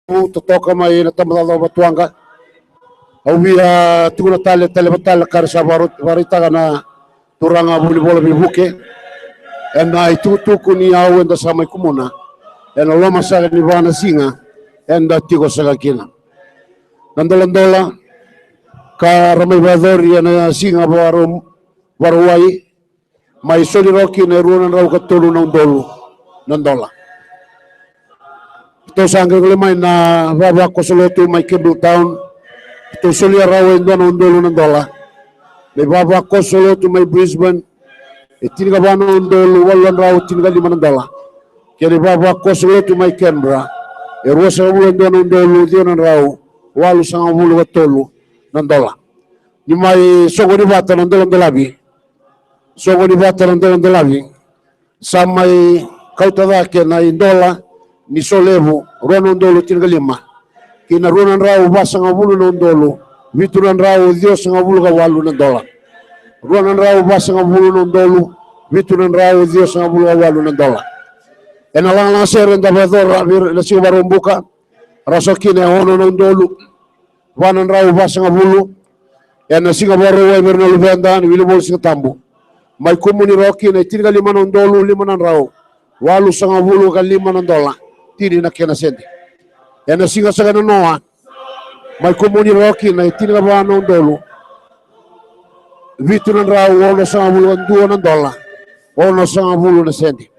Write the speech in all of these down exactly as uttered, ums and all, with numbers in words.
totoka mai na tabacakacaka vakatuwaqa. Au via tukuna tale, tale vakatale ka ra sa varo-, varaitaka na turaga vunivola veivuke ena itukutuku ni yau eda sa mai kumuna ena loma saka ni va na siga eda tiko saka kina. Na doladola ka ra mai vakayacori ena siga Vakarau-, Vakarauwai, mai soli rawa kina e rua na drau ka tolu na udolu na dola. Ratou sa qai gole mai na ivavakoso lotu mai Campbelltown, ratou solia rawa e dua na udolu na dola. Na ivavakoso lotu mai Brisbane, e tinikava na udolu walu na drau tinikalima na dola. Kei na ivavakoso lotu mai Canberra, e ruasagavulu ka dua na udolu ciwa na drau walusagavulu ka tolu na dola. Ni mai soqoni vata na doladolavi, soqoni vata na doladolavi, sa mai kauta cake na idola ni solevu rua na udolu tinikalima ki na rua na drau vasagavulu na udolu vitu na drau ciwasagavulu ka walu na dola. Rua na drau vasagavulu na udolu vitu na drau ciwasagavulu ka walu na dola. Ena lagalaga sere eda vakayacora vei ira na siga Vakaraubuka, ra so kina e ono na udolu va na drau vasagavulu. Ena siga Vakarauwai vei ira na luveda ni wili voli Siga Tabu, mai kumuni rawa kina e tinikalima na udolu lima na drau walusagavulu ka lima na dola tini na kena sede. Ena siga saka nanoa, mai kumuni rawa kina e tinikava na udolu vitu na drau onosagavulu ka dua na dola onosagavulu na sede.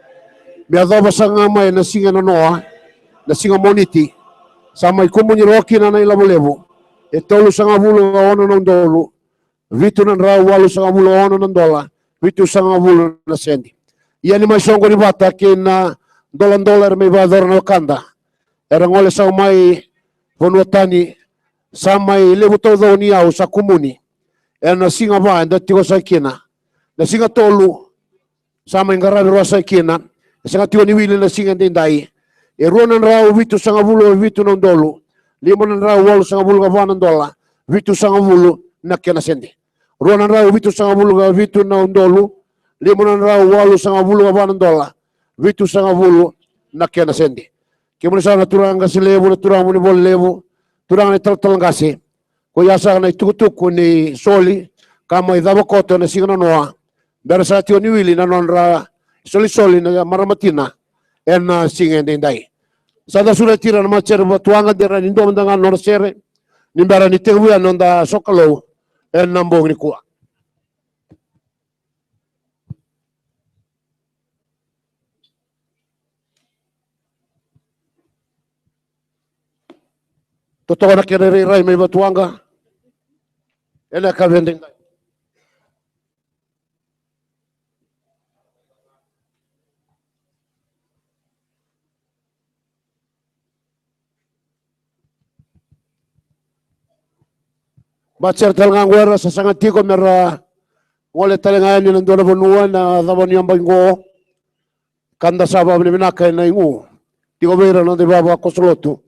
Me yacova saka ga mai na siga nanoa, na siga Moniti, sa mai kumuni rawa kina na ilavo levu e tolusagavulu ka ono na udolu vitu na drau walusagavulu ka ono na dola vitusagavulu na sede. Ia ni mai soqoni vata kei na doladola era mai vakayacora na wekada, era gole saka mai vanua tani, sa mai levu taucoko ni yau sa kumuni ena siga va eda tiko saka kina. Na siga tolu sa mai qaravi rawa saka kina, e sega tiko ni wili na siga edaidai. E rua na drau vitusagavulu ka vitu na udolu lima na drau walusagavulu ka va na dola vitusagavulu na kena sede. Rua na drau vitusagavulu ka vitu na udolu lima na drau walusagavulu ka va na dola vitusagavulu na kena sede. Kemuni saka na turaga qase levu, na turaga vunivola levu, turaga na italatala qase, ko ya saka na itukutuku ni soli ka mai cava koto ena siga nanoa, bera saka tiko ni wili na nodra isolisoli na marama tina ena siga edaidai. Sa da sureti ira na matasere vakatuwaqa de rawa ni dua mada ga na nodra sere ni bera ni tekivu yani na noda sokalou ena bogi nikua. Totoka na kena irairai mai vatuwaqa ena yakavi edaidai. Matasere tale ga qo era sasaga tiko mera gole tale ga yani na dua na vanua ena cava ni yabaki qo. Ka da sa vakavinavinaka ena igu tiko vei ira na noda ivavakoso lotu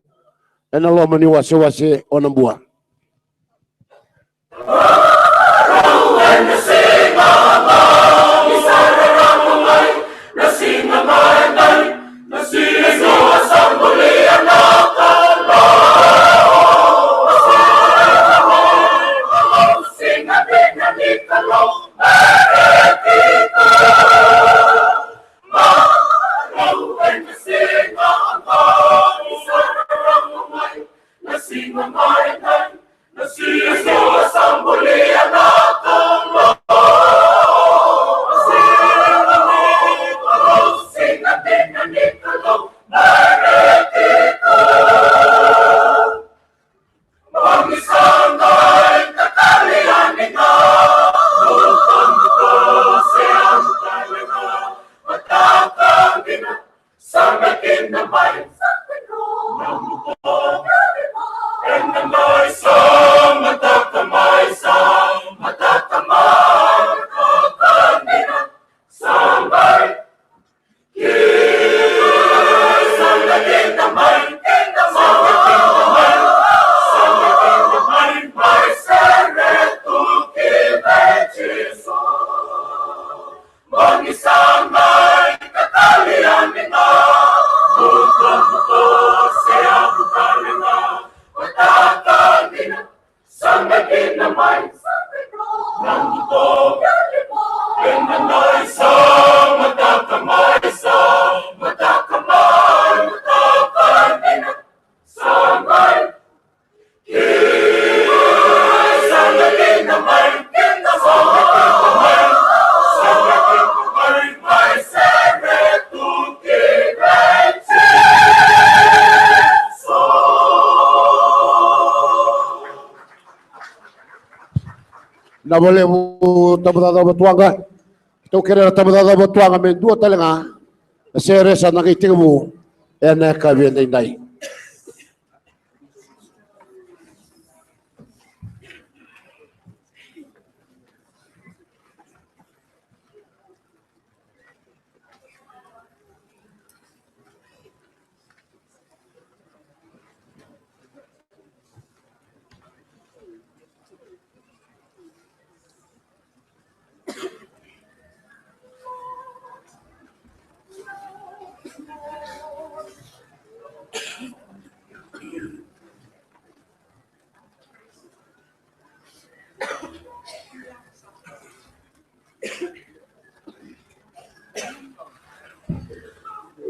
ena loma ni wasewase o Nabua. Vinaka vakalevu, Tabacakacaka Vatuwaqa. Tou kerea na Tabacakacaka Vatuwaqa me dua tale ga na sere sa na qai tekivu ena yakavi edaidai.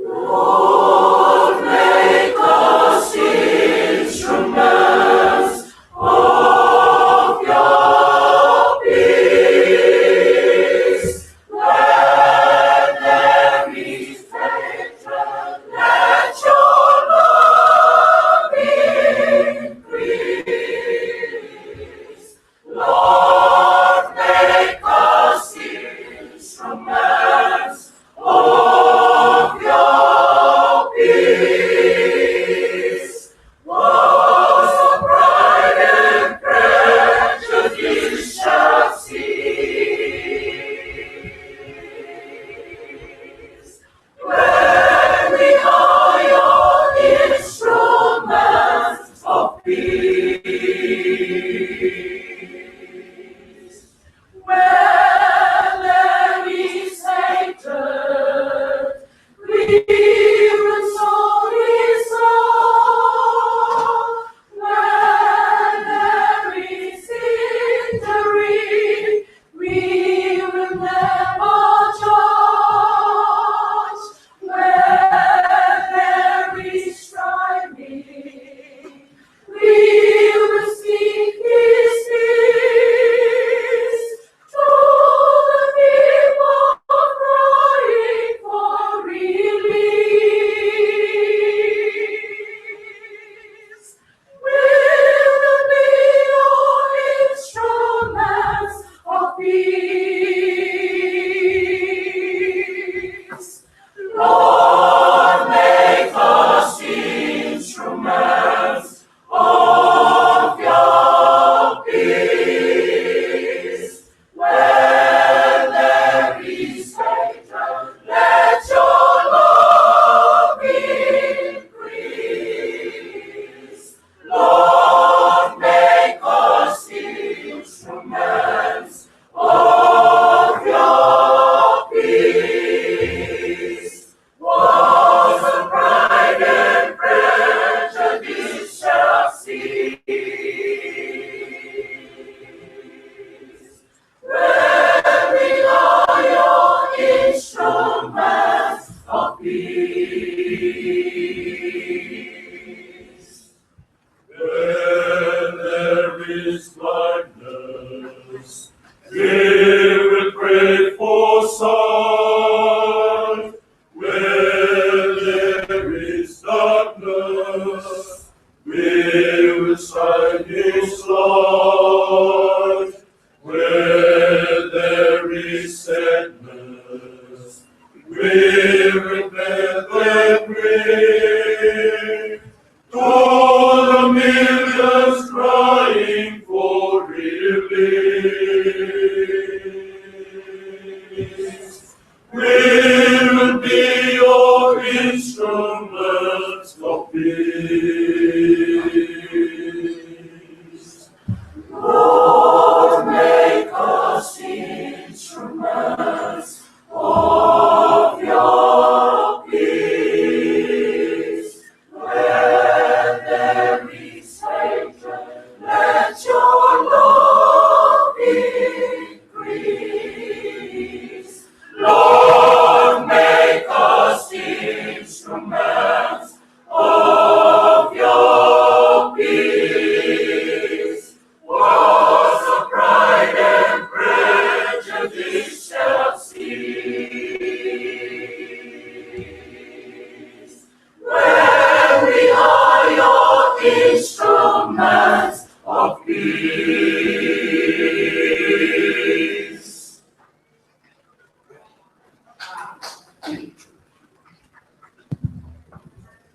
Lord, make us instruments of your peace. Where there is hatred, let your love increase. Lord, make us instruments of your peace. Where pride and prejudice shall cease. When we are your instruments of peace. Where there is hatred, we will sow peace. Where there is injury, we will never judge. Where there is striving, we will speak this peace to the people crying for relief. We will be your instruments of peace. Lord, make us instruments of your peace. Where there is hatred, let your love increase. Lord, make us instruments of your peace. Wars of pride and prejudice shall cease. Where we are your instruments of peace. Where there is blindness, we will pray for sight. Where there is darkness, we will shine his light. Where there is sadness, we will gladly bring to the millions crying for relief. We will be your instruments of peace. Lord, make us instruments of your peace. Where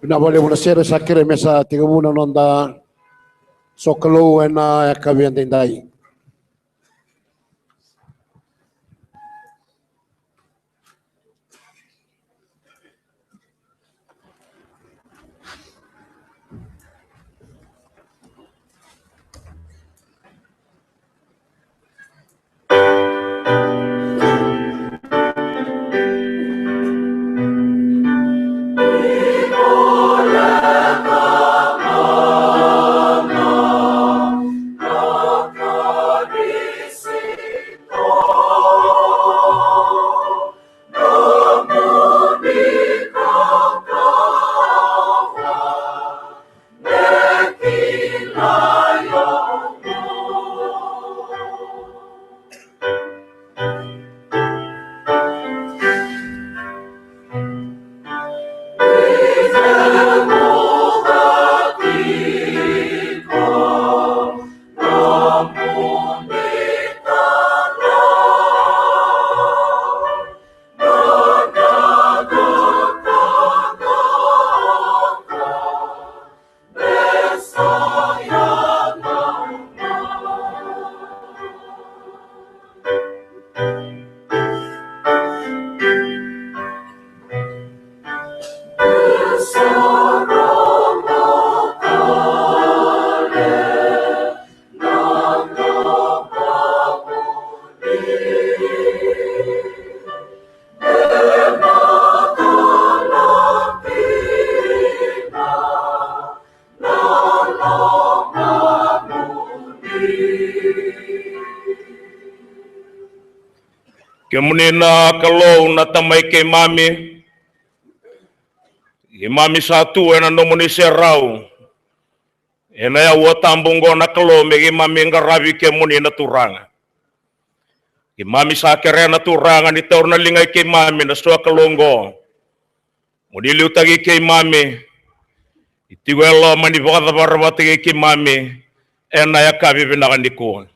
Vinaka vakalevu na sere, sa kerei me sa tekivu na noda sokalou ena yakavi edaidai. Kemuni na Kalou na Tamai keimami, keimami sa tu ena nomuni serau ena aua tabu oqo na Kalou, me keimami qaravi kemuni na Turaga. Keimami sa kerea na Turaga ni taura na liga i keimami na sokalou oqo, mo ni liutaki keimami, ni tiko e loma ni vakacavara vata kei keimami ena yakavi vinaka nikua.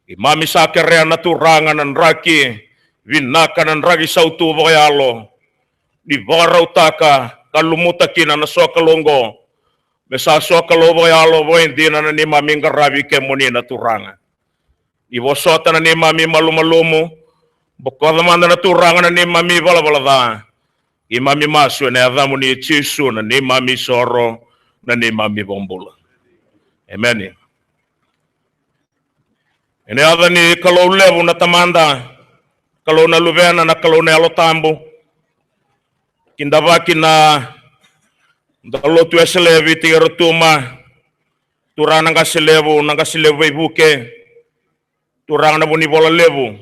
Keimami sa kerea na Turaga na draki vinaka, na draki sautu vakayalo, ni vakarautaka ka lumuta kina na sokalou oqo, me sa sokalou vakayalo vakaidina na neimami qaravi kemuni na Turaga. Ni vosota na neimami malumalumu, bokoca mada na Turaga na neimami valavala ca. Keimami masu ena yacamuni Jisu na neimami isoro, na neimami iVakabula. Emeni. Ena yaca ni Kalou levu na Tamada, Kalou na Luvena, na Kalou na Yalo Tabu. Kidavaki na noda lotu Wesele e Viti kei Rotuma, turaga na qase levu, na qase levu Veivuke, turaga na Vunivola Levu,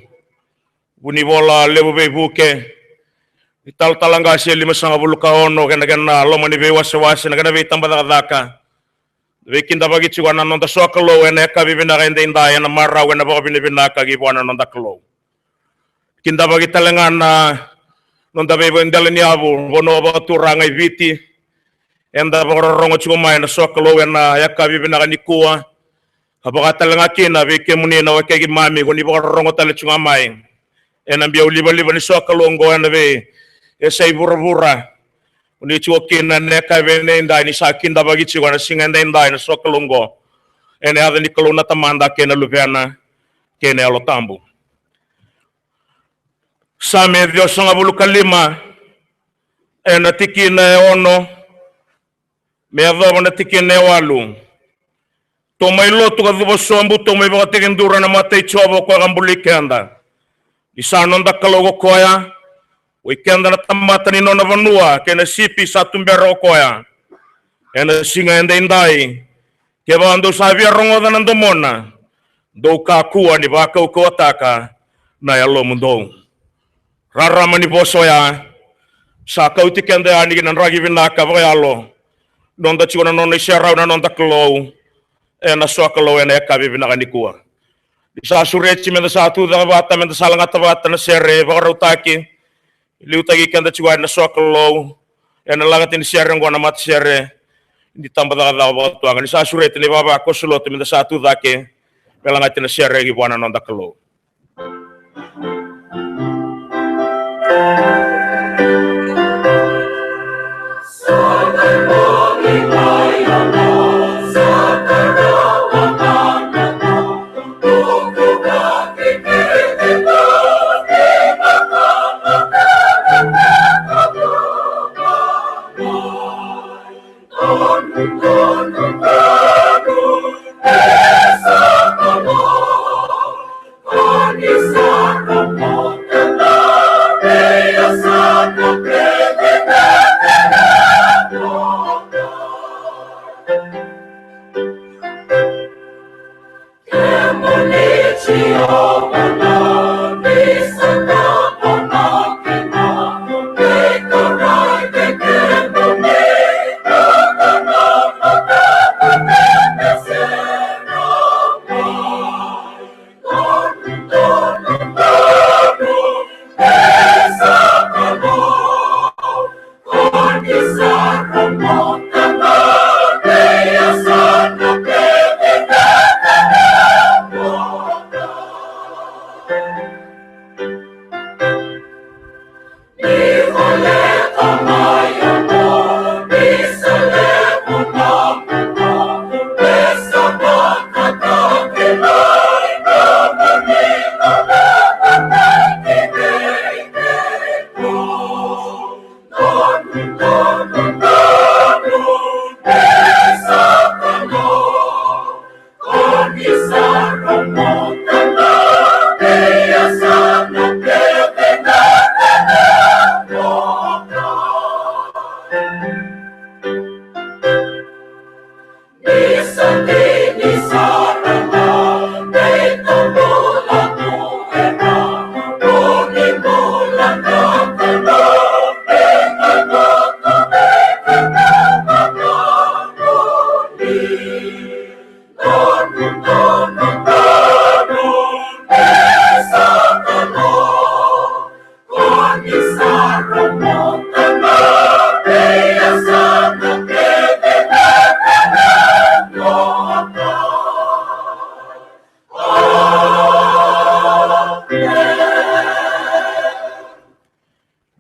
Vunivola Levu Veivuke, italatala qase e limasagavulu ka ono kei na kena loma ni veiwasewase, na kena veitabacakacaka. Veikidavaki tiko na noda sokalou ena yakavi vinaka edaidai, ena marau ena vakavinavinaka ki vua na noda Kalou. Kidavaki tale ga na noda veivakadela ni yavu, vanua vakaturaga i Viti, eda vakarorogo tiko mai na sokalou ena yakavi vinaka nikua. Ka vaka tale ga kina vei kemuni na wekai keimami ko ni vakarorogo tale tiko ga mai ena biau livaliva ni sokalou oqo ena veiyasai vuravura. Ko ni tiko kina ena yakavi edaidai, ni sa kidavaki tiko ena siga edaidai na sokalou oqo. Ena yaca ni Kalou na Tamada kei na Luvena kei na Yalo Tabu. Same ciwasagavulu ka lima, ena tikina e ono me yacova na tikina e walu. Tou mai lotu ka cuva sobu, tou mai vakatekiduru ena mata i Jiova, o koya ka buli keda. Ni sa noda Kalou ko koya, o i keda na tamata ni nona vanua kei na sipi sa tubera ko koya. Ena siga edaidai, kevaka dou sa via rogoca na domona, dou kakua ni vakaukauwataka na yalomudou. Rarama ni vosa oya sa kauti keda yani ki na draki vinaka vakayalo, noda tiko na nona iserau na noda Kalou ena sokalou ena yakavi vinaka nikua. Ni sa sureti meda sa tucake vata, meda sa lagata vata na sere vakarautaki, liutaki keda tiko ena sokalou ena lagati ni sere oqo na matasere ni tabacakacaka vakatuwaqa. Ni sa sureti na ivavakoso lotu meda sa tucake me lagati na sere ki vua na noda Kalou.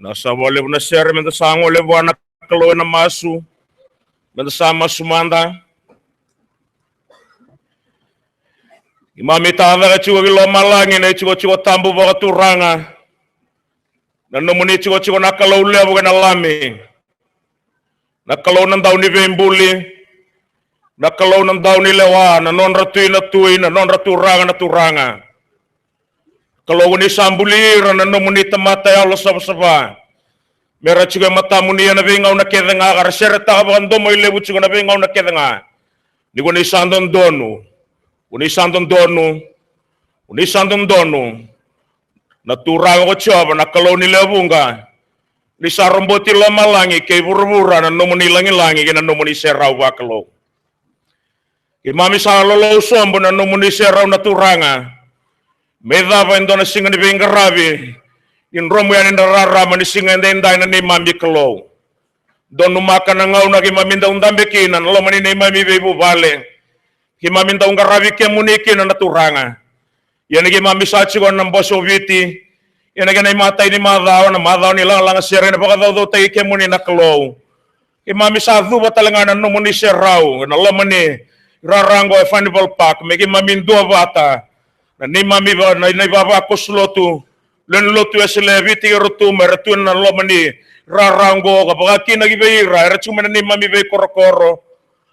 Na sa vakalevu na sere, meda sa gole vua na Kalou ena masu. Meda sa masu mada. Keimami tacaka tiko ki lomalagi na itikotiko tabu vakaturaga. Na nomuni itikotiko na Kalou levu kei na Lami. Na Kalou na dau ni veibuli. Na Kalou na dau ni lewa, na nodra Tui na tui, na nodra Turaga na turaga. Kalou, ko ni sa buli ira na nomuni tamata yalo savasava me ra tiko e matamuni ena veigauna kece ga, ka ra seretaka vakadomoilevu tiko na veigauna kece ga. Ni ko ni sa dodonu, ko ni sa dodonu, ko ni sa dodonu. Na Turaga ko Jiova, na Kalou ni lewe vuqa. Ni sa roboti lomalagi kei vuravura na nomuni lagilagi kei na nomuni serau vakalou. Keimami sa lolou sobu na nomuni serau na Turaga. Me cava e dua na siga ni veiqaravi, ni dromu yani na rarama ni siga edaidai na neimami Kalou. Donumaka na gauna keimami dau dabe kina na loma ni neimami veivuvale. Keimami dau qaravi kemuni kina na Turaga. Ia ni keimami sa tiko na Bose o Viti, ia na kena imatai ni macawa, na macawa ni lagalaga sere, na vakacaucautaki kemuni na Kalou. Keimami sa cuva tale ga na nomuni serau ena loma ni rara oqo e Furnivale Park, me keimami duavata na neimami va-, na, na ivavakoso lotu, lewe ni lotu Wesele e Viti kei Rotuma, era tu ena loma ni rara oqo, ka vaka kina ki vei ira era tiko mai na neimami veikorokoro,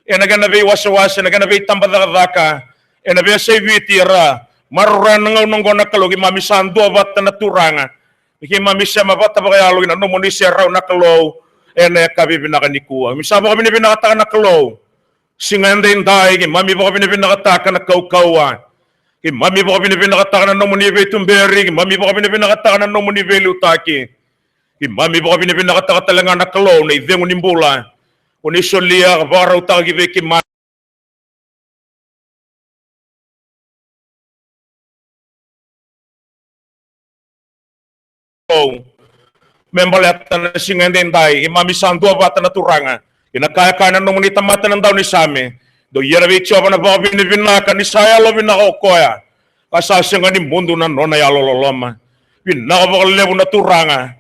ena kena veiwasewase, ena kena veitabacakacaka, ena veiyasai Viti era maroroya na gauna oqo na Kalou. Keimami sa duavata na Turaga me keimami sema vata vakayalo ki na nomuni serau na Kalou ena yakavi vinaka nikua. Keimami sa vakavinavinakataka na Kalou. Siga edaidai keimami vakavinavinakataka na kaukauwa. Keimami vakavinavinakataka na nomuni veituberi, keimami vakavinavinakataka na nomuni veiliutaki. Keimami vakavinavinakataka tale ga na Kalou na icegu ni bula ko ni solia ka vakarautaka ki vei keimami. Me baleta na siga edaidai, keimami sa duavata na Turaga. Ia na ka e kaya na nomuni tamata na daunisame, dou ia vei Jiova na vakavinavinaka ni sa yalovinaka o koya, ka sa sega ni mudu na nona yalololoma. Vinaka vakalevu na Turaga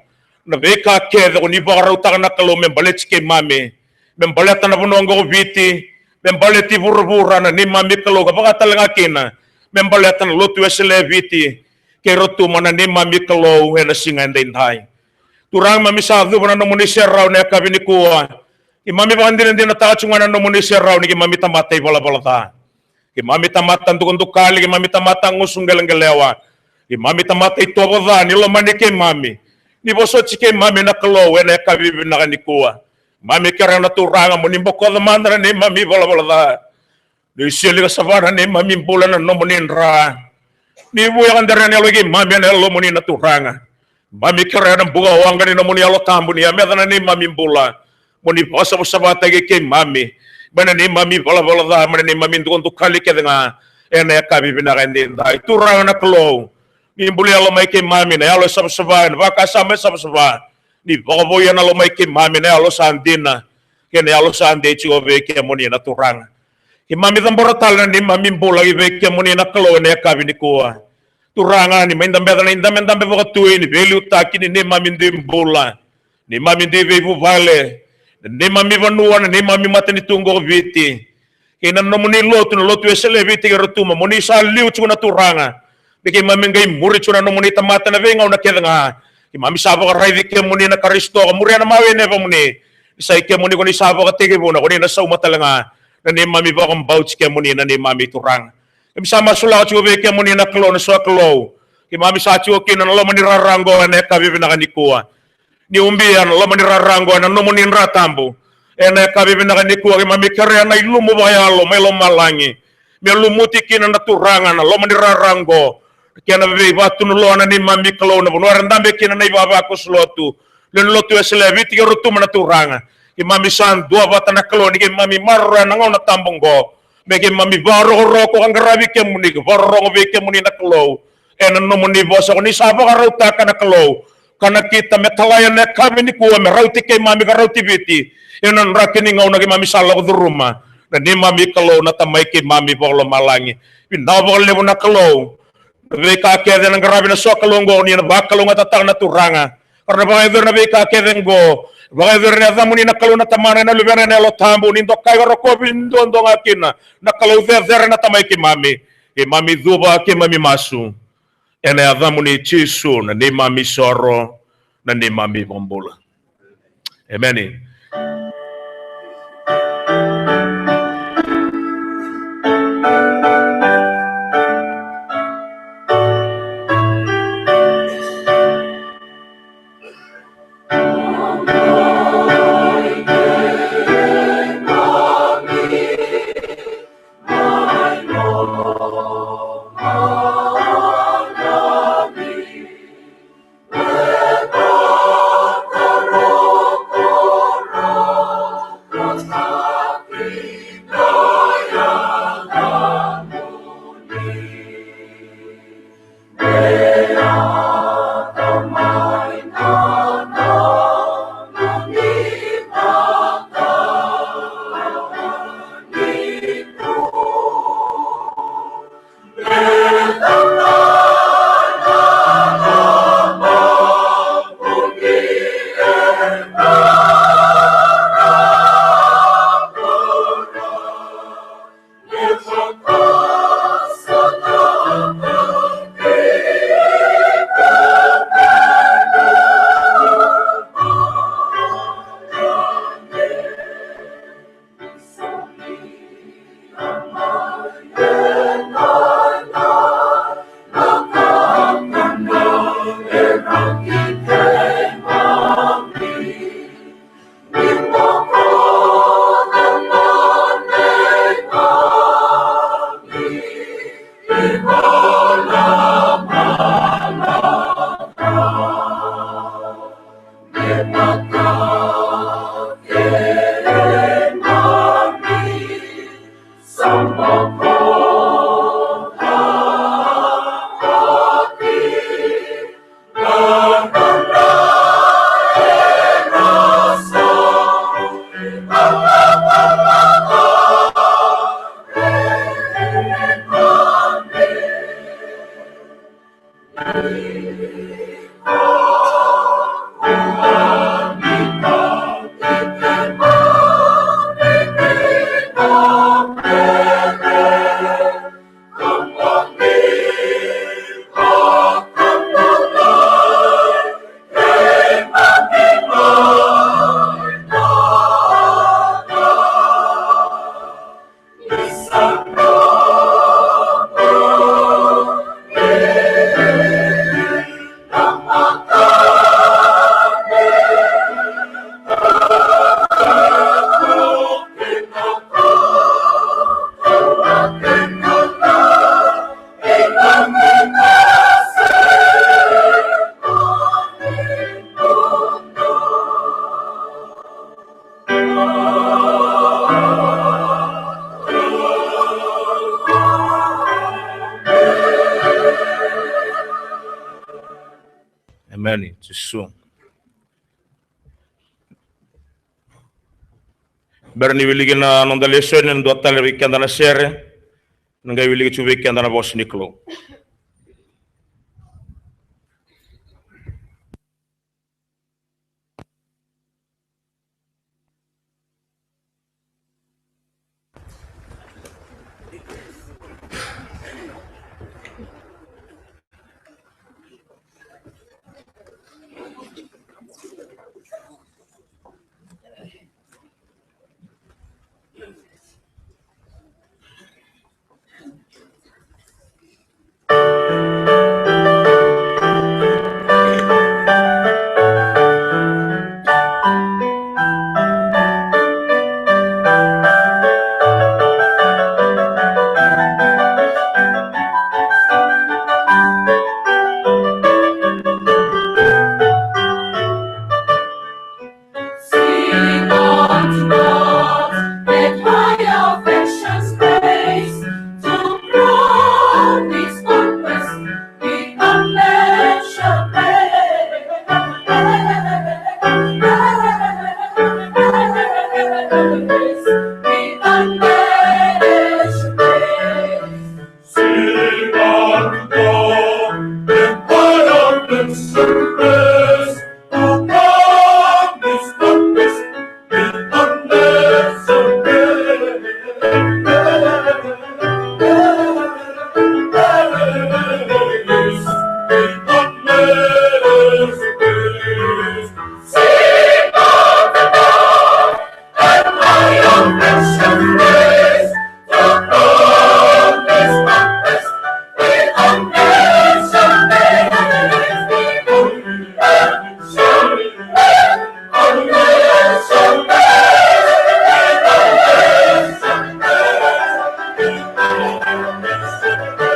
na veika kece ko ni vakarautaka na Kalou me baleti keimami. me baleta na vanua oqo o Viti, me baleti vuravura na neimami Kalou, ka vaka tale ga kina me baleta na Lotu Wesele e Viti kei Rotuma na neimami Kalou ena siga edaidai. Turaga, keimami sa cuva na nomuni serau ena yakavi nikua. Keimami vakadinadinataka tiko ga na nomuni serau ni keimami tamata ivalavala ca. Keimami tamata dukadukali, keimami tamata gusu qeleqelewa, keimami tamata itovo ca. Ni lomani keimami, ni vosoti keimami na Kalou ena yakavi vinaka nikua. Keimami kerea na Turaga mo ni bokoca mada na neimami ivalavala ca. Ni sili ka sava na neimami bula ena nomuni dra. Ni vuya ka dere na yalo i keimami ena Yalomuni na Turaga. Keimami kerea na bukawaqa ni nomuni Yalo Tabu ni yameca na neimami bula, mo ni vakasavasavataki keimami mai na neimami ivalavala ca, mai na neimami dukadukali kece ga ena yakavi vinaka edaidai. Turaga na Kalou, ni bulia lomai keimami na yalo e savasava, ena vakasama e savasava. Ni vakavouya na lomai keimami ena yalo sa dina kei na yalo sa dei tiko vei kemuni na Turaga. Keimami cabora tale na neimami bula ki vei kemuni na Kalou ena yakavi nikua. Turaga, ni mai dabeca na idabedabe vakatui ni veiliutaki ni neimami dui bula, neimami dui veivuvale, na neimami vanua, na neimami matanitu oqo o Viti, kei na nomuni lotu, na Lotu Wesele e Viti kei Rotuma, mo ni sa liu tiko na Turaga, me keimami qai muri tiko na nomuni tamata ena veigauna kece ga. Keimami sa vakaraici kemuni na Karisito ka muria na mawe ni yavamuni. Ni sa i kemuni ko ni sa vakatekivuna, ko ni na sauma tale ga na neimami vakabauti kemuni na neimami Turaga. Keimami sa masulaka tiko vei kemuni na Kalou, na sokalou keimami sa tiko kina ena loma ni rara oqo ena yakavi vinaka nikua. Ni ubia na loma ni rara oqo ena nomuni dra tabu ena yakavi vinaka nikua. Keimami kerea na ilumu vakayalo mai lomalagi me lumuti kina na Turaga na loma ni rara oqo, kei na veivatunuloa na neimami Kalou, na vanua era dabe kina na ivavakoso lotu, lewe ni Lotu Wesele e Viti kei Rotuma na Turaga. Keimami sa duavata na Kalou ni keimami maroroya na gauna tabu oqo me keimami vakarokoroko ka qaravi kemuni, ka vakarorogo vei kemuni na Kalou ena nomuni vosa ko ni sa vakarautaka na Kalou, ka nakita me talai ena yakavi nikua, me rauti keimami ka rauti Viti ena draki ni gauna keimami sa lako curuma. Na neimami Kalou, na Tamai keimami vakalomalagi, vinaka vakalevu na Kalou. Na veika kece ena qaravi na sokalou oqo, ni na vakalougatataka na Turaga, ka ra na vakayacori na veika kece oqo. Vakayacori ena yacamuni na Kalou, na Tamana, na Luvena, na Yalo Tabu, ni dokai ka rokovi duadua ga kina. Na Kalou cecere, na Tamai keimami, keimami cuva, keimami masu ena yacamuni Jisu, na neimami isoro, na neimami iVakabula. Emeni. Emeni, Jisu. Bera ni wiliki na noda lesoni, na dua tale vei keda na sere, na qai wiliki tu vei keda na vosa ni Kalou. Sing unto God, let high affections praise. To God is conquest, the unmeasured praise. The unmeasured praise. Sing unto God, the choir of the surface, to God is the best, the unmeasured praise. The unmeasured praise. Sing unto God, and I am rich in grace, to God is my best, the unmeasured grace, the unmeasured grace, the unmeasured grace, the unmeasured grace.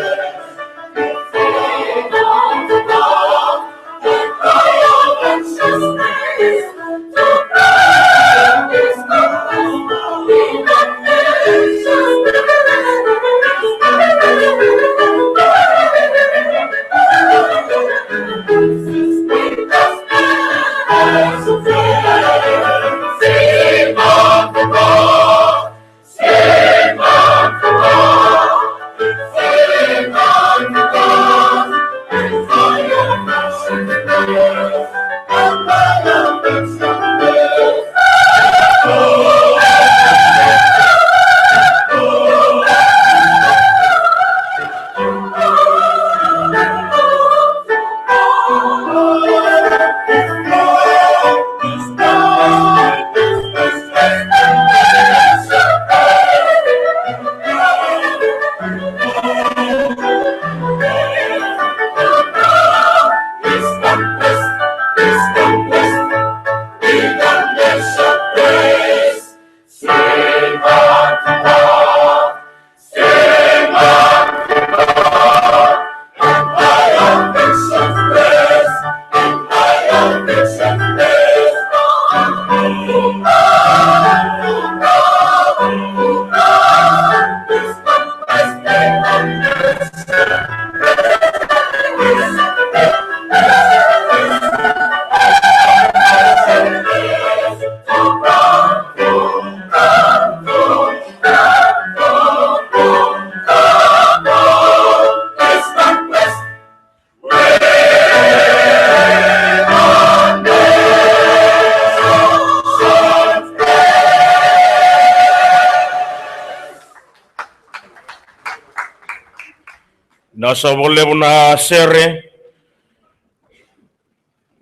Na sa vakalevu na sere.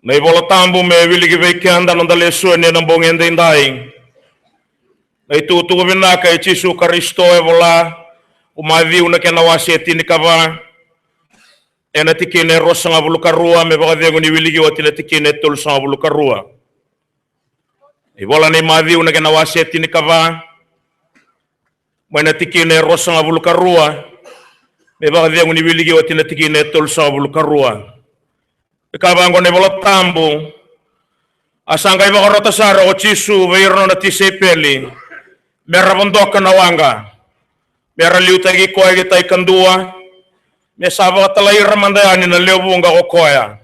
Na iVola Tabu me wiliki vei keda na noda lesoni ena bogi edaidai. Na itukutuku vinaka i Jisu Karisito e vola, O Maciu na kena wase e tinikava, ena tikina e ruasagavulu ka rua me vakacegu ni wiliki oti na tikina e tolusagavulu ka rua. Ivola nei Maciu na kena wase e tinikava, mai na tikina e ruasagavulu ka rua me vakacegu ni wiliki oti na tikina e tolusagavulu ka rua. E kaya vaqo na iVola Tabu: A sa qai vakarota sara ko Jisu vei ira na nona tisaipeli me ra vodoka na waqa, me ra liutaki koya ki tai kadua, me sa vakatalai ira mada yani na lewe vuqa ko koya.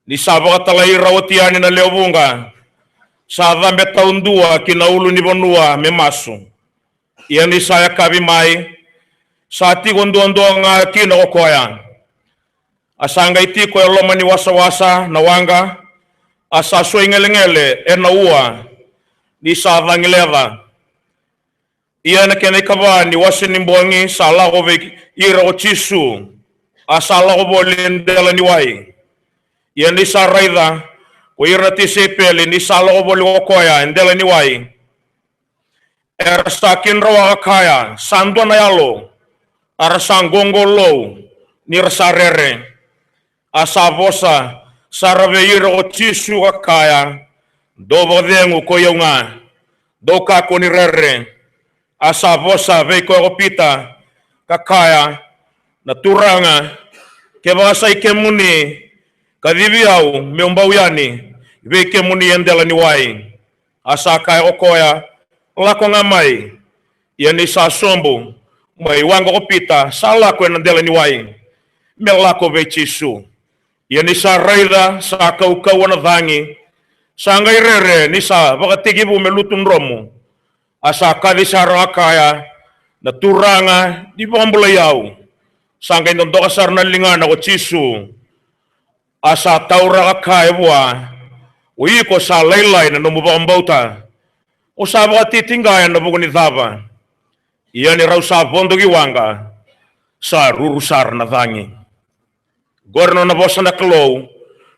Ni sa vakatalai ira oti yani na lewe vuqa, sa cabe taudua ki na ulunivanua me masu. Ia ni sa yakavi mai, sa tiko duadua ga kina ko koya. A sa qai tiko e loma ni wasawasa na waqa, a sa suaigelegele ena ua, ni sa cagi leca. Ia na kena ikava ni wase ni bogi sa lako vei ira ko Jisu, a sa lako voli e dela ni wai. Ia ni sa raica ko ira na tisaipeli ni sa lako voli ko koya e dela ni wai, era sa kidroa ka kaya: Sa dua na yalo. A ra sa qoqolou ni ra sa rere. A sa vosa sara vei ira ko Jisu ka kaya: Dou vakacegu koi au ga, dou kakua ni rere. A sa vosa vei koya ko Pita ka kaya: Na Turaga, kevaka sa i kemuni, kacivi au meu bau yani vei kemuni e dela ni wai. A sa kaya ko koya: Lako ga mai. Ia ni sa sobu mai waqa ko Pita, sa lako ena dela ni wai me lako vei Jisu. Ia ni sa raica, sa kaukauwa na cagi, sa qai rere ni sa vakatekivu me lutu dromu. A sa kaci sara ka kaya: Na Turaga, ni vakabulai au. Sa qai dodoka sara na ligana ko Jisu, a sa taura ka kaya vua: O iko sa lailai na nomu vakabauta, o sa vakatitiqa ena vuku ni cava? Ia ni rau sa vodo ki waqa, sa ruru sara na cagi. Qori na nona vosa na Kalou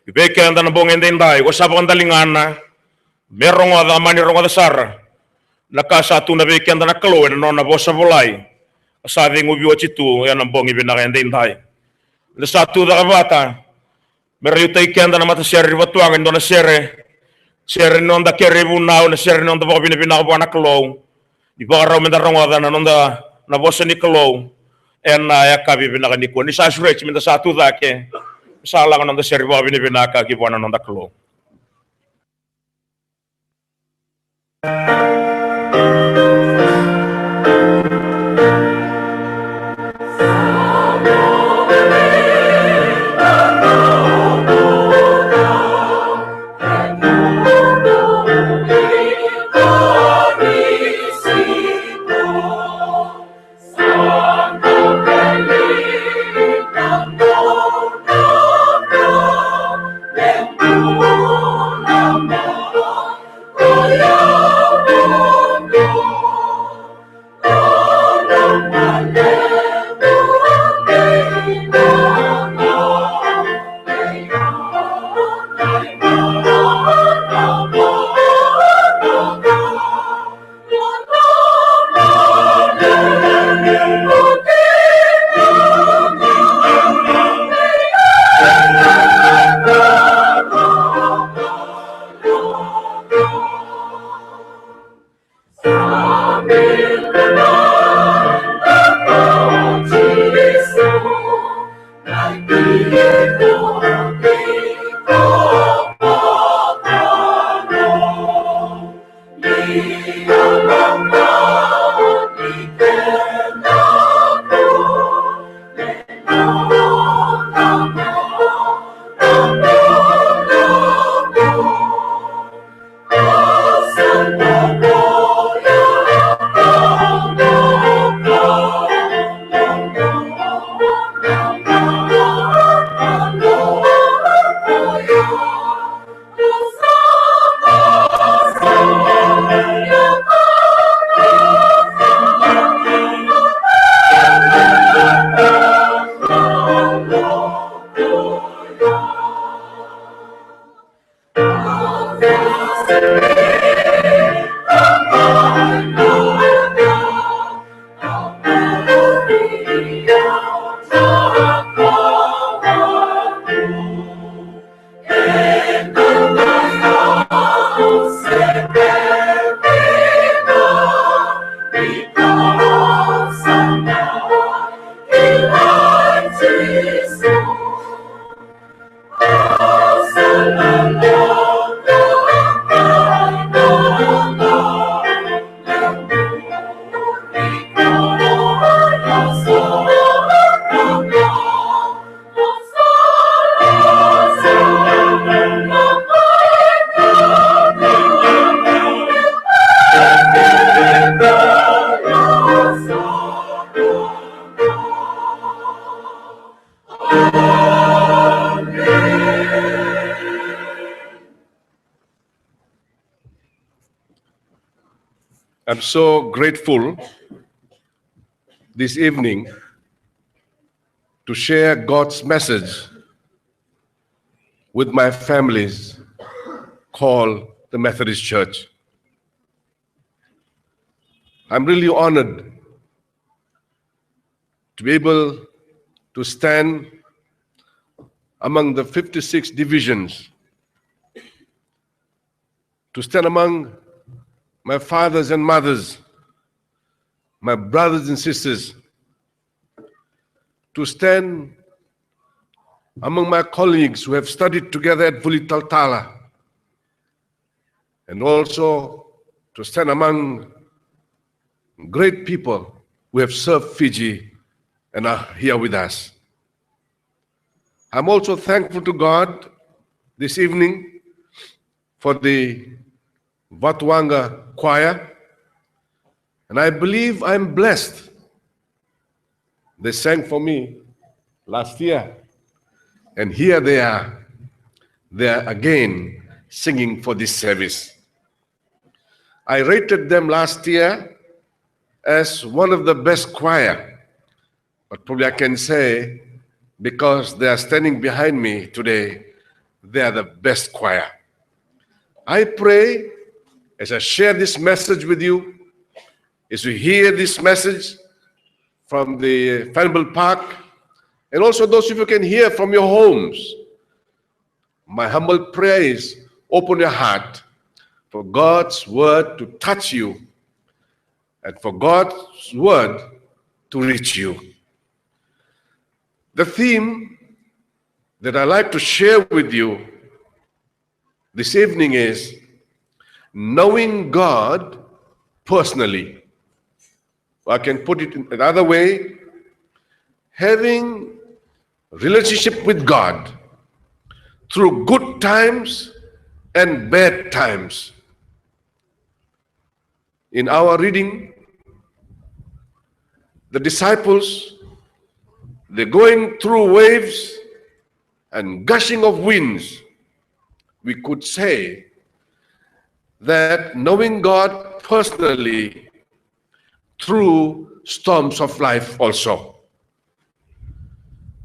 vei keda na bogi edaidai. Ko sa vakadaligana me rogoca, mani rogoca sara na ka sa tukuna vei keda na Kalou ena nona vosa volai, ka sa ceguvi oti tu ena bogi vinaka edaidai. Da sa tu caka vata me ra liutaki keda na matasere ni Vatuwaqa e dua na sere, sere ni noda kere ivunau, na sere ni noda vakavinavinaka vua na Kalou. Ni vakarau me da rogoca na noda, na vosa ni Kalou ena yakavi vinaka nikua. Ni sa sureti me da sa tu cake, sa laga noda sere vakavinavinaka ki vua na noda Kalou. I'm so grateful this evening to share God's message with my families called the Methodist Church. I'm really honored to be able to stand among the fifty-six divisions, to stand among my fathers and mothers, my brothers and sisters, to stand among my colleagues who have studied together at Vuli Talatala, and also to stand among great people who have served Fiji and are here with us. I'm also thankful to God this evening for the Vatuwaqa Choir, and I believe I'm blessed. They sang for me last year, and here they are. They are again singing for this service. I rated them last year as one of the best choir, but probably I can say, because they are standing behind me today, they are the best choir. I pray, as I share this message with you, as you hear this message from the Fenway Park, and also those of you can hear from your homes, my humble prayer is, open your heart for God's word to touch you and for God's word to reach you. The theme that I like to share with you this evening is knowing God personally. Or I can put it in another way, having relationship with God through good times and bad times. In our reading, the disciples, they're going through waves and gushing of winds. We could say that knowing God personally through storms of life also.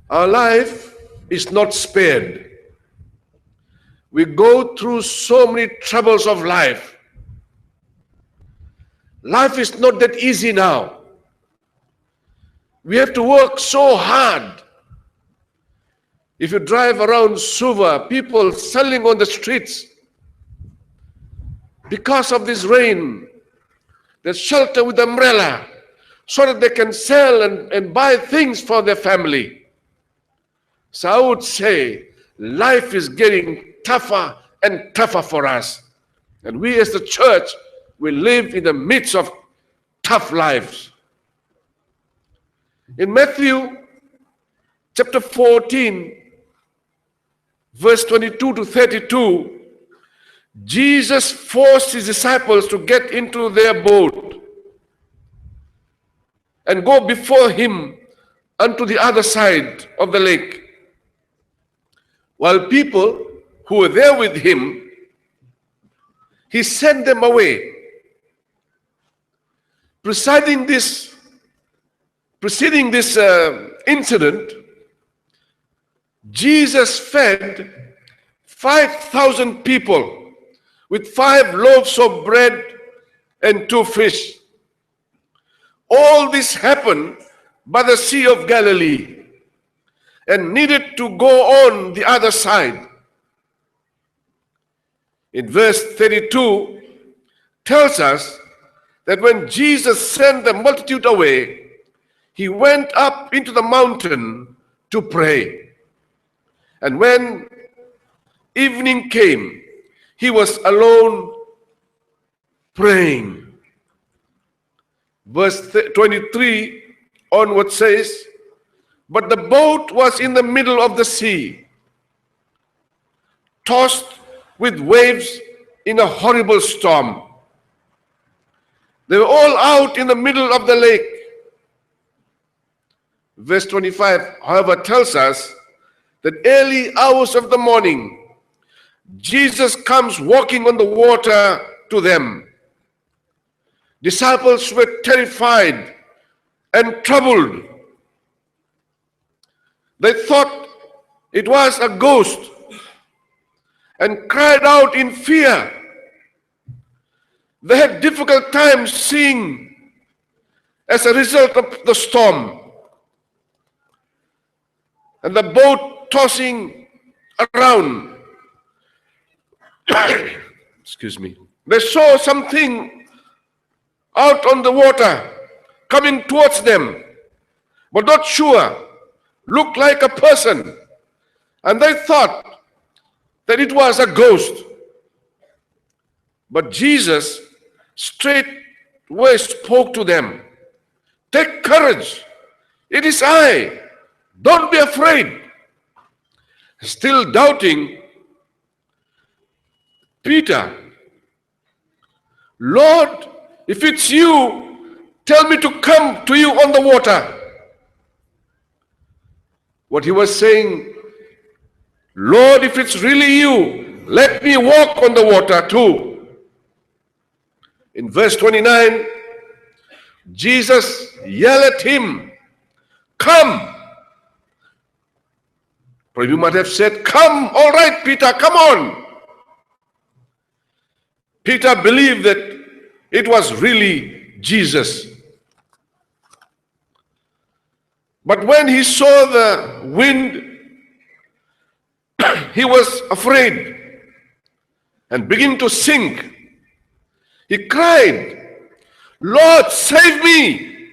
Our life is not spared. We go through so many troubles of life. Life is not that easy now. We have to work so hard. If you drive around Suva, people selling on the streets because of this rain, they shelter with umbrella so that they can sell and, and buy things for their family. So I would say life is getting tougher and tougher for us. And we as the church, we live in the midst of tough lives. In Matthew chapter fourteen, verse twenty-two to thirty-two, Jesus forced his disciples to get into their boat and go before him unto the other side of the lake. While people who were there with him, he sent them away. Preceding this, preceding this uh, incident, Jesus fed five thousand people with five loaves of bread and two fish. All this happened by the Sea of Galilee and needed to go on the other side. In verse thirty-two tells us that when Jesus sent the multitude away, he went up into the mountain to pray. And when evening came, he was alone praying. Verse th- twenty-three onward says, "But the boat was in the middle of the sea, tossed with waves in a horrible storm. They were all out in the middle of the lake." Verse twenty-five, however, tells us that early hours of the morning, Jesus comes walking on the water to them. Disciples were terrified and troubled. They thought it was a ghost and cried out in fear. They had difficult time seeing as a result of the storm and the boat tossing around. Excuse me. They saw something out on the water coming towards them, but not sure, looked like a person, and they thought that it was a ghost. But Jesus straightway spoke to them, "Take courage, it is I, don't be afraid." Still doubting, Peter, "Lord, if it's you, tell me to come to you on the water." What he was saying, "Lord, if it's really you, let me walk on the water too." In verse twenty-nine, Jesus yelled at him, "Come." Probably you might have said, "Come, all right, Peter, come on." Peter believed that it was really Jesus. But when he saw the wind, he was afraid and began to sink. He cried, "Lord, save me!"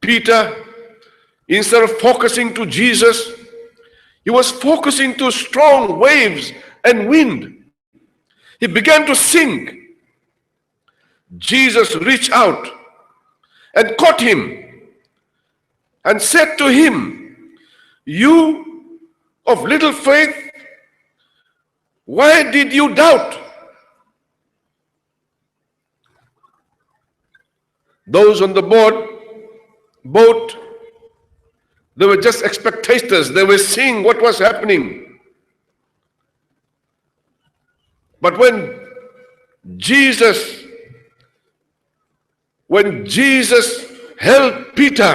Peter, instead of focusing to Jesus, he was focusing to strong waves and wind. He began to sink. Jesus reached out and caught him and said to him, "You of little faith, why did you doubt?" Those on the board, boat, they were just spectators. They were seeing what was happening. But when Jesus, when Jesus held Peter,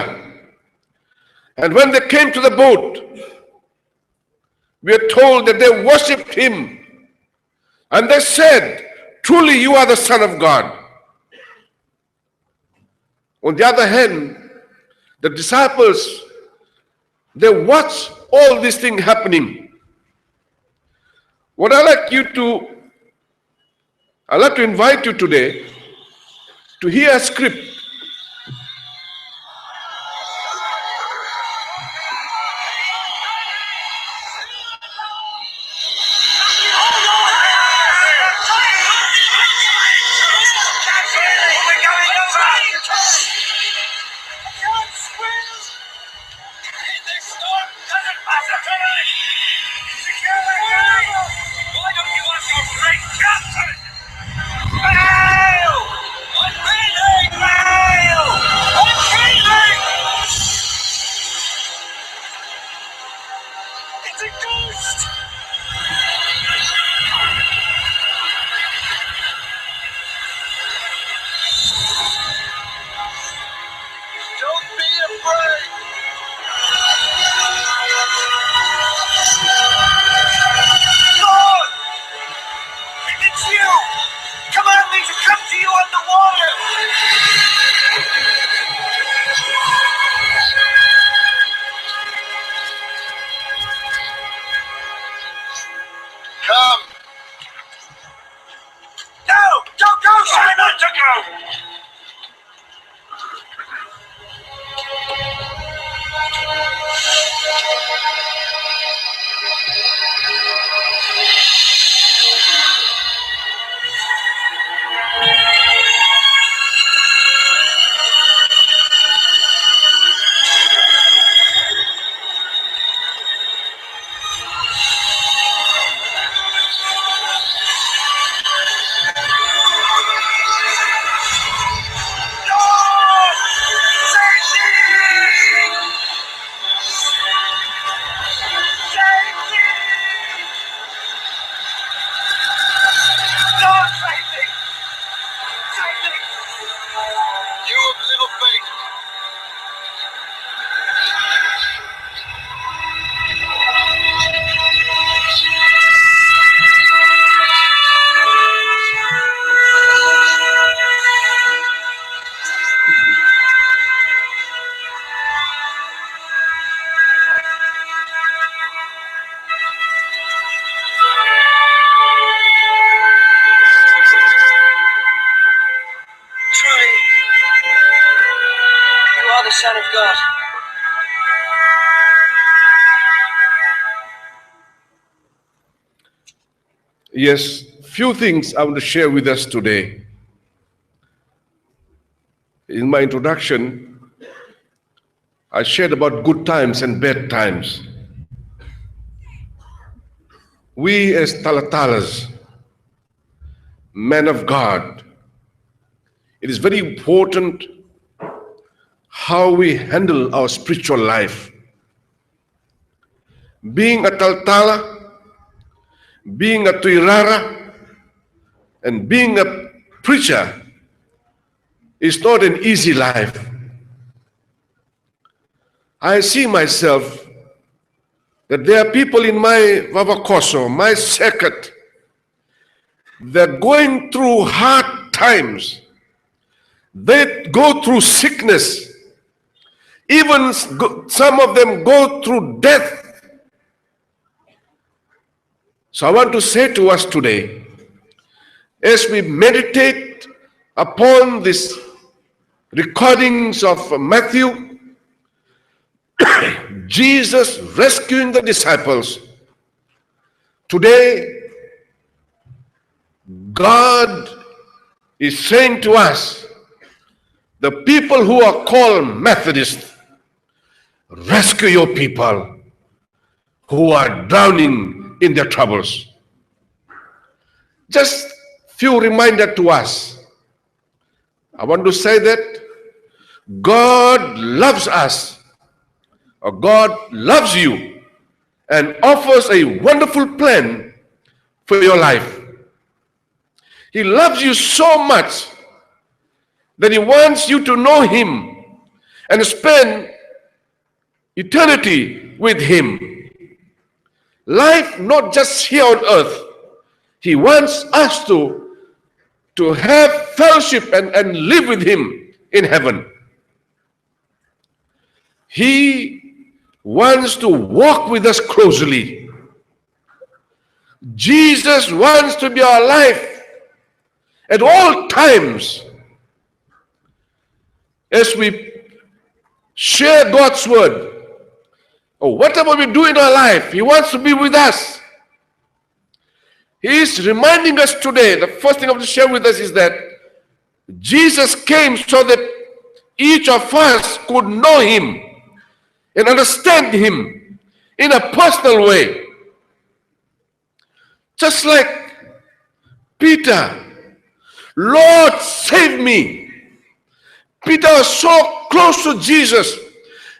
and when they came to the boat, we are told that they worshipped him. And they said, "Truly you are the Son of God." On the other hand, the disciples, they watch all this thing happening. What I like you to, I like to invite you today to hear a script. The Son of God. Yes, few things I want to share with us today. In my introduction, I shared about good times and bad times. We as talatalas, men of God, it is very important how we handle our spiritual life. Being a talatala, being a tuirara, and being a preacher is not an easy life. I see myself that there are people in my vavakoso, my circuit, they're going through hard times. They go through sickness. Even s-, go-, some of them go through death. So I want to say to us today, as we meditate upon these recordings of Matthew, Jesus rescuing the disciples, today, God is saying to us, the people who are called Methodists, rescue your people who are drowning in their troubles. Just few reminder to us. I want to say that God loves us. Uh, God loves you and offers a wonderful plan for your life. He loves you so much that he wants you to know him and spend eternity with him. Life not just here on earth. He wants us to, to have fellowship and, and live with him in heaven. He wants to walk with us closely. Jesus wants to be our life at all times. As we share God's word, or whatever we do in our life, he wants to be with us. He is reminding us today, the first thing I want to share with us is that Jesus came so that each of us could know him and understand him in a personal way. Just like Peter, "Lord, save me." Peter was so close to Jesus,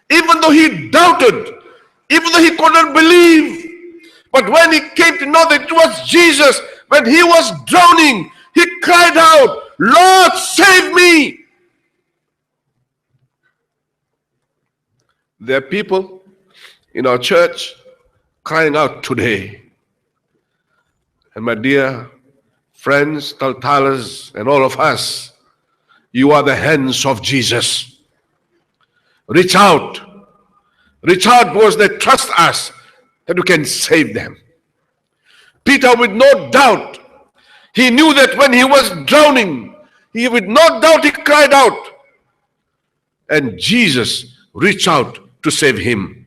even though he doubted, even though he could not believe. But when he came to know that it was Jesus, when he was drowning, he cried out, "Lord, save me." There are people in our church crying out today. And my dear friends, talatalas, and all of us, you are the hands of Jesus. Reach out. Reach out because they trust us that we can save them. Peter, with no doubt, he knew that when he was drowning, he, with no doubt, he cried out. And Jesus reached out to save him.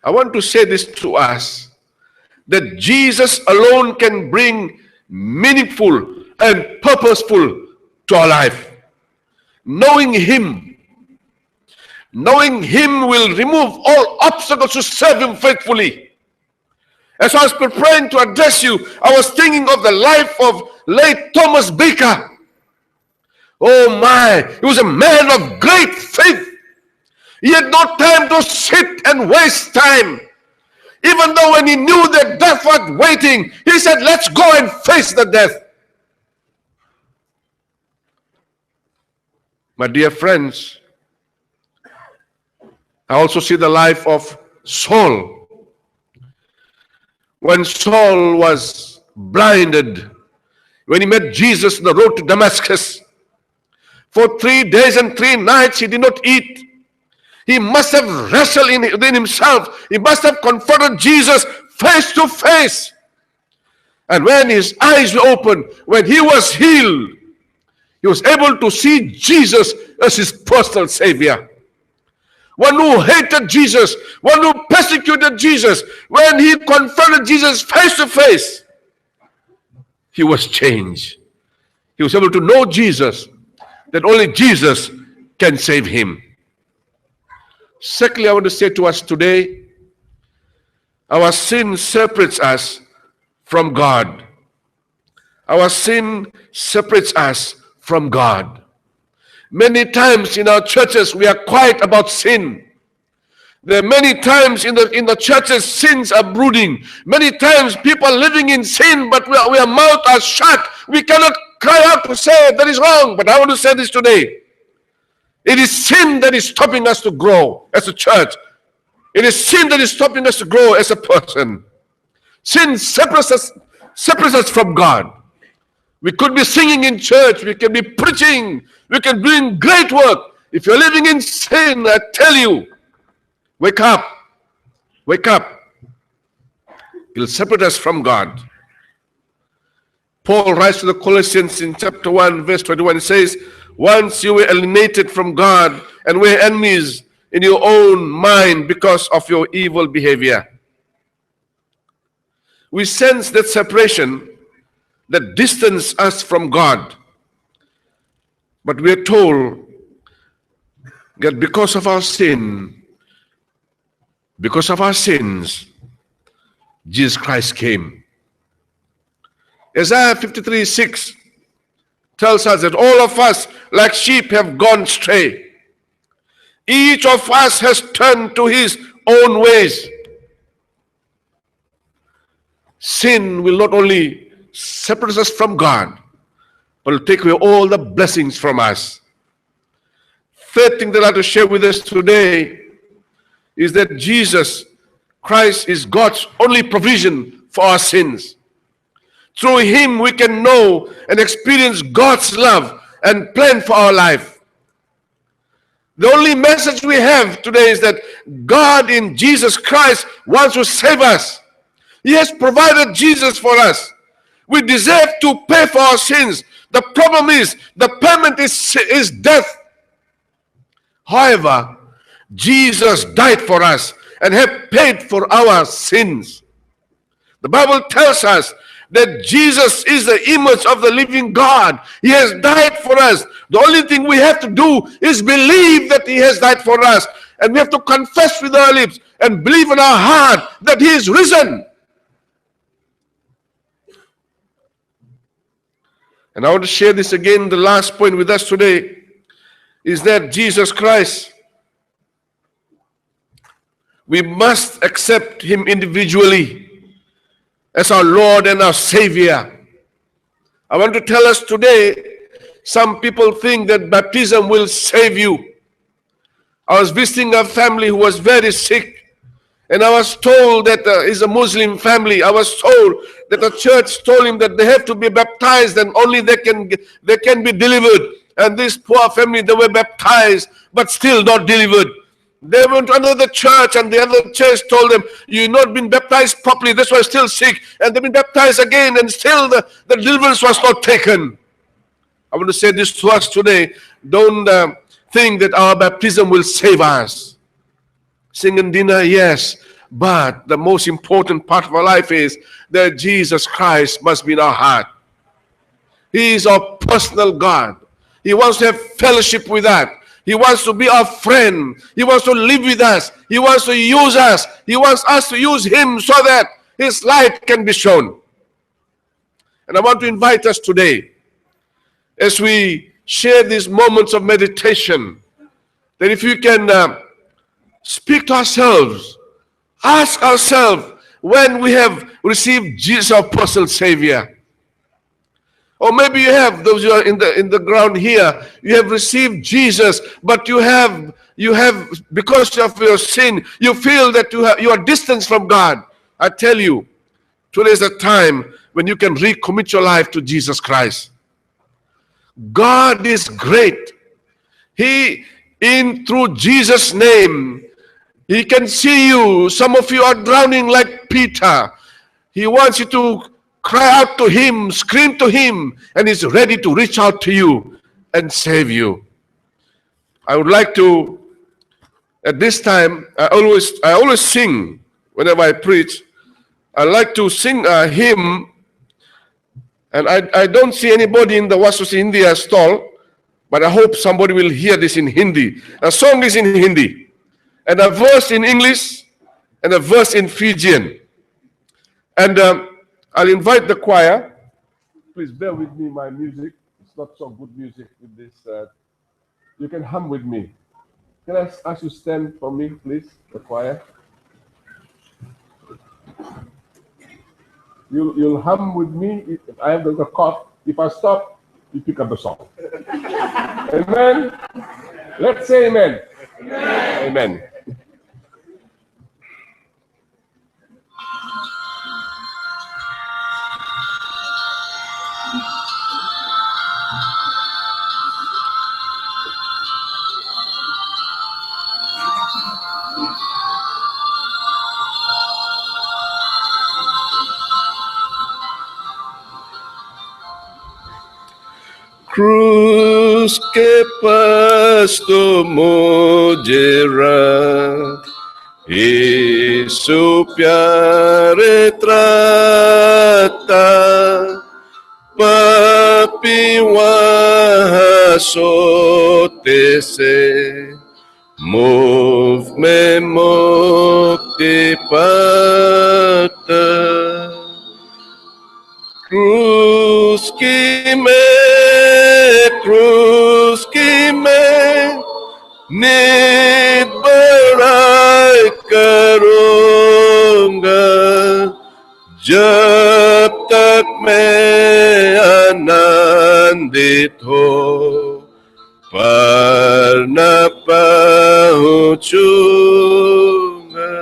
I want to say this to us, that Jesus alone can bring meaningful and purposeful to our life. Knowing him, knowing him will remove all obstacles to serve him faithfully. As I was preparing to address you, I was thinking of the life of late Thomas Baker. Oh my, he was a man of great faith. He had no time to sit and waste time. Even though when he knew that death was waiting, he said, "Let's go and face the death." My dear friends, I also see the life of Saul. When Saul was blinded, when he met Jesus on the road to Damascus, for three days and three nights he did not eat. He must have wrestled in, within himself. He must have confronted Jesus face to face. And when his eyes were opened, when he was healed, he was able to see Jesus as his personal savior. One who hated Jesus, one who persecuted Jesus, when he confronted Jesus face to face, he was changed. He was able to know Jesus, that only Jesus can save him. Secondly, I want to say to us today, our sin separates us from God. Our sin separates us from God. Many times in our churches, we are quiet about sin. There are many times in the, in the churches, sins are brooding. Many times people are living in sin, but we are, we are mouth are shut. We cannot cry out to say that is wrong. But I want to say this today. It is sin that is stopping us to grow as a church. It is sin that is stopping us to grow as a person. Sin separates us, separates us from God. We could be singing in church, we can be preaching, we can be doing great work. If you're living in sin, I tell you, wake up. Wake up. It'll separate us from God. Paul writes to the Colossians in chapter one, verse twenty-one, he says, "Once you were alienated from God and were enemies in your own mind because of your evil behavior." We sense that separation that distance us from God. But we are told that because of our sin, because of our sins, Jesus Christ came. Isaiah fifty-three six tells us that all of us, like sheep, have gone astray. Each of us has turned to his own ways. Sin will not only separate us from God, but will take away all the blessings from us. Third thing that I'd like to share with us today is that Jesus Christ is God's only provision for our sins. Through him, we can know and experience God's love and plan for our life. The only message we have today is that God in Jesus Christ wants to save us. He has provided Jesus for us. We deserve to pay for our sins. The problem is, the payment is, is death. However, Jesus died for us and have paid for our sins. The Bible tells us that Jesus is the image of the living God. He has died for us. The only thing we have to do is believe that he has died for us. And we have to confess with our lips and believe in our heart that he is risen. And I want to share this again. The last point with us today is that Jesus Christ, we must accept him individually as our Lord and our Savior. I want to tell us today, some people think that baptism will save you. I was visiting a family who was very sick, and I was told that, uh, is a Muslim family. I was told that the church told him that they have to be baptized and only they can, they can be delivered. And this poor family, they were baptized, but still not delivered. They went to another church, and the other church told them, "You've not been baptized properly, that's why you're still sick." And they've been baptized again, and still the, the deliverance was not taken. I want to say this to us today. Don't, uh, think that our baptism will save us. Singing dinner, yes. But the most important part of our life is that Jesus Christ must be in our heart. He is our personal God. He wants to have fellowship with us. He wants to be our friend. He wants to live with us. He wants to use us. He wants us to use him so that his light can be shown. And I want to invite us today, as we share these moments of meditation, that if you can, uh, speak to ourselves, ask ourselves when we have received Jesus, our personal Savior. Or maybe you have, those who are in the, in the ground here, you have received Jesus, but you have, you have, because of your sin, you feel that you have, you are distant from God. I tell you, today is the time when you can recommit your life to Jesus Christ. God is great. He, in through Jesus' name, he can see you. Some of you are drowning like Peter. He wants you to cry out to him, scream to him, and he's ready to reach out to you and save you. I would like to, at this time, I always, I always sing whenever I preach. I like to sing a hymn, and I, I don't see anybody in the Vasu Si India stall, but I hope somebody will hear this in Hindi. A song is in Hindi, and a verse in English, and a verse in Fijian. And um, I'll invite the choir. Please bear with me, my music. It's not so good music with this. Uh, you can hum with me. Can I ask, ask you stand for me, please, the choir? You'll, you'll hum with me. If I have the cough, if I stop, you pick up the song. Amen. Let's say amen. Amen. Cruz que pasto mollera, Jisu pia retrata, papi waha sotese, move me mokti pata. Cruz ki me, cruz ki me, nit barai karonga, jab tak me anandit ho, parna pahuchunga.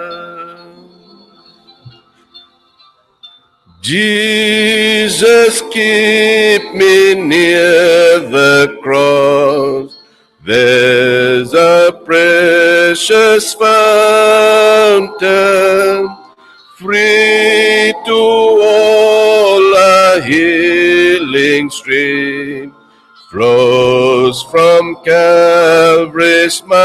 Jesus, keep me near the cross. There's a precious fountain, free to all, a healing stream flows from Calvary's mountain.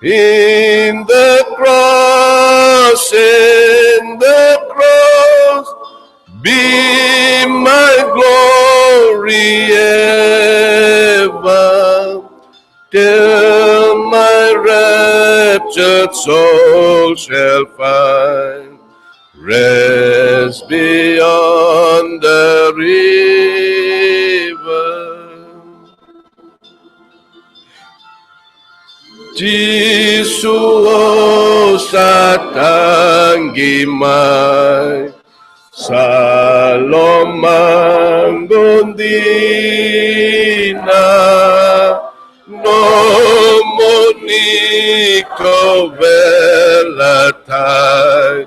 In the cross, in the cross, be my glory ever, till my raptured soul shall find rest beyond the river. Jisu, o sa taqi mai, sa lomaqu dina, nomuni kauveilatai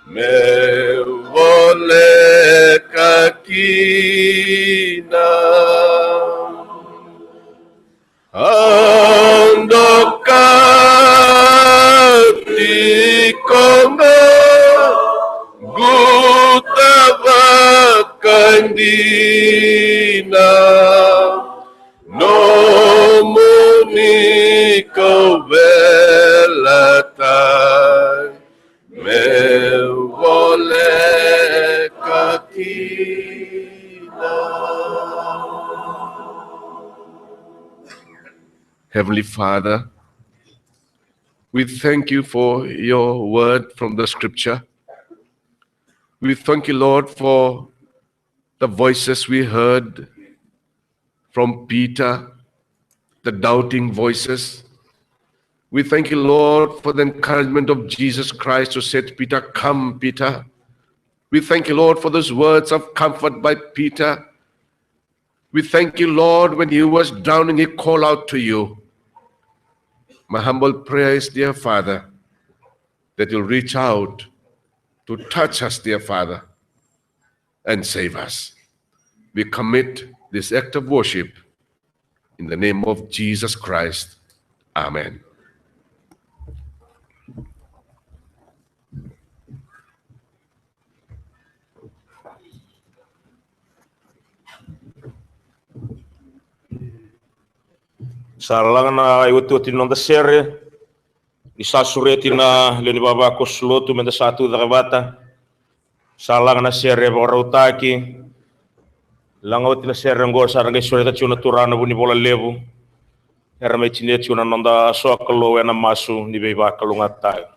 meu voleka kina. Au doka tiko ga, guta vakaidina, nomuni kauveilatai meu voleka kina. Heavenly Father, we thank you for your word from the scripture. We thank you, Lord, for the voices we heard from Peter, the doubting voices. We thank you, Lord, for the encouragement of Jesus Christ, who said to Peter, "Come, Peter." We thank you, Lord, for those words of comfort by Peter. We thank you, Lord, when he was drowning, he called out to you. My humble prayer is, dear Father, that you'll reach out to touch us, dear Father, and save us. We commit this act of worship in the name of Jesus Christ. Amen. Sa laga na iotioti ni noda sere, ni sa sureti na lewe ni vavakoso lotu me da sa tu cake vata. Sa laga na sere e vakarautaki. Laga oti na sere oqo sa ra qai sureta tiko na turaga na Vunivola Levu. Era mai tinia tiko na noda sokalou ena masu ni veivakalougatataki.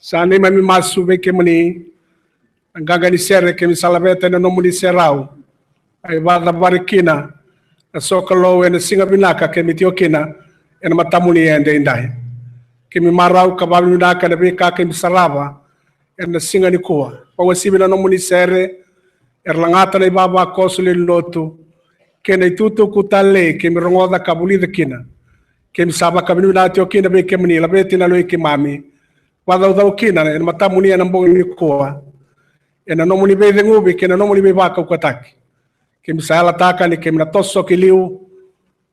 Sa neimami masu vei kemuni na qaqa ni sere keimami sa laveta ena nomuni serau. A ivacavari kina na sokalou ena siga vinaka keimami tiko kina ena matamuni edaidai. Keimami marau ka vakavinavinaka ena veika keimami sarava ena siga nikua. Vakauasivi na nomuni sere era lagata na ivavakoso lewe ni lotu kei na itukutuku talei keimami rogoca ka vulica kina. Keimami sa vakavinavinaka tiko kina vei kemuni, laveti na yaloi keimami. Vakacaucau kina ena matamuni ena bogi nikua ena nomuni veiceguvi kei na nomuni veivakaukauwataki. Keimami sa yalataka ni keimami na toso ki liu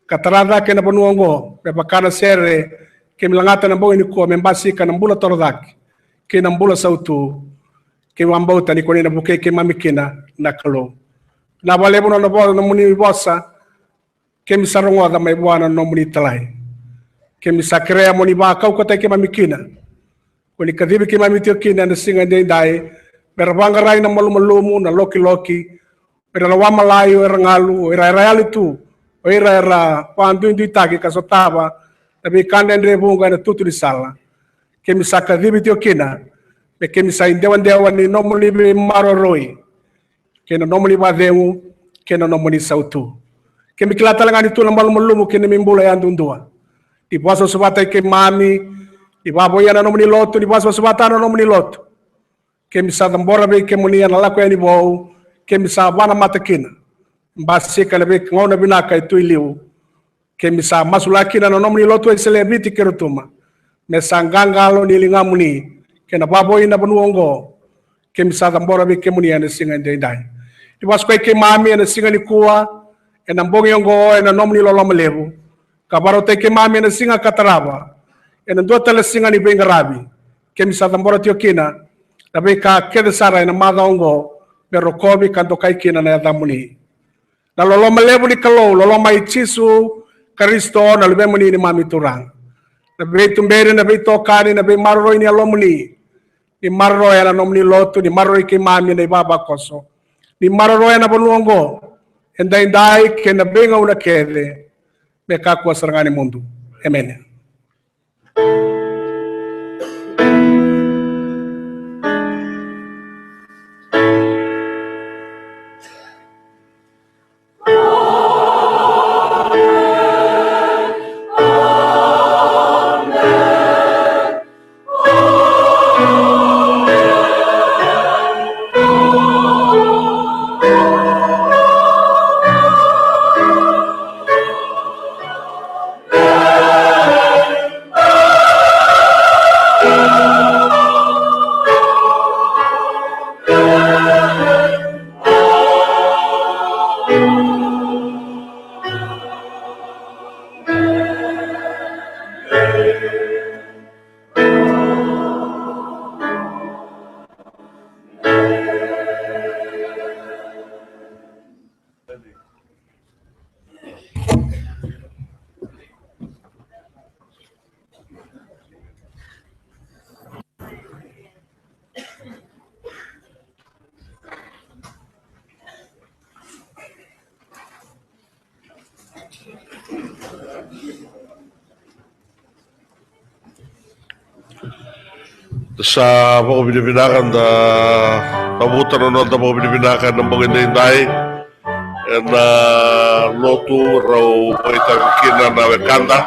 ka tara cake na vanua oqo me vaka na sere keimami lagata ena bogi nikua, me basika na bula torocake kei na bula sautu. Keimami vakabauta ni ko ni na vukei keimami kina na Kalou. Vinaka vakalevu na nona vo-, nomuni vosa keimami sa rogoca mai vua na nomuni italai. Keimami sa kerea mo ni vakaukauwataki keimami kina. Ko ni kacivi keimami tiko kina ena siga edaidai me ra vaqarai na malumalumu, na lokiloki, ira na wamalai, o ira galu, o ira era yali tu, o ira era vakaduiduitaki ka sotava na veika dredre vuqa ena tutu ni sala. Keimami sa kacivi tiko kina me keimami sa idewadewa ni nomuni veimaroroi kei na nomuni vakacegu kei na nomuni sautu. Keimami kila tale ga ni tu na malumalumu kei na neimami bula yadudua. Ni vakasavasavataki keimami, ni vakavoui na nomuni lotu, ni vakasavasavataka na nomuni lotu. Keimami sa cabora vei kemuni ena lako yani vou, keimami sa vakanamata kina. Basika na veigauna vinaka e tu i liu. Keimami sa masulaka kina na nomuni lotu e Wesele e Viti kei Rotuma, me sa qaqalo ni ligamuni kei na vakavoui na vanua oqo. Keimami sa cabora vei kemuni ena siga edaidai. Ni vakasukai keimami ena siga nikua, ena bogi oqo, ena nomuni loloma levu, ka vakarautaki keimami ena siga ka tarava, ena dua tale na siga ni veiqaravi. Keimami sa cabora tiko kina na veika kece sara ena macawa oqo, me rokovi ka dokai kina na yacamuni. Na loloma levu ni Kalou, loloma i Jisu Karisito na Luvemuni, neimami Turaga, na veituberi, na veitokani, na veimaroroi ni Yalomuni, ni maroroya na nomuni lotu, ni maroroi keimami ena ivavakoso, ni maroroya na vanua oqo edaidai kei na veigauna kece, me kakua sara ga ni mudu. Emeni. Da sa vakavinavinaka, da cavuta na noda vakavinavinaka ena bogi edaidai ena lotu rau vakaitavi kina na wekada.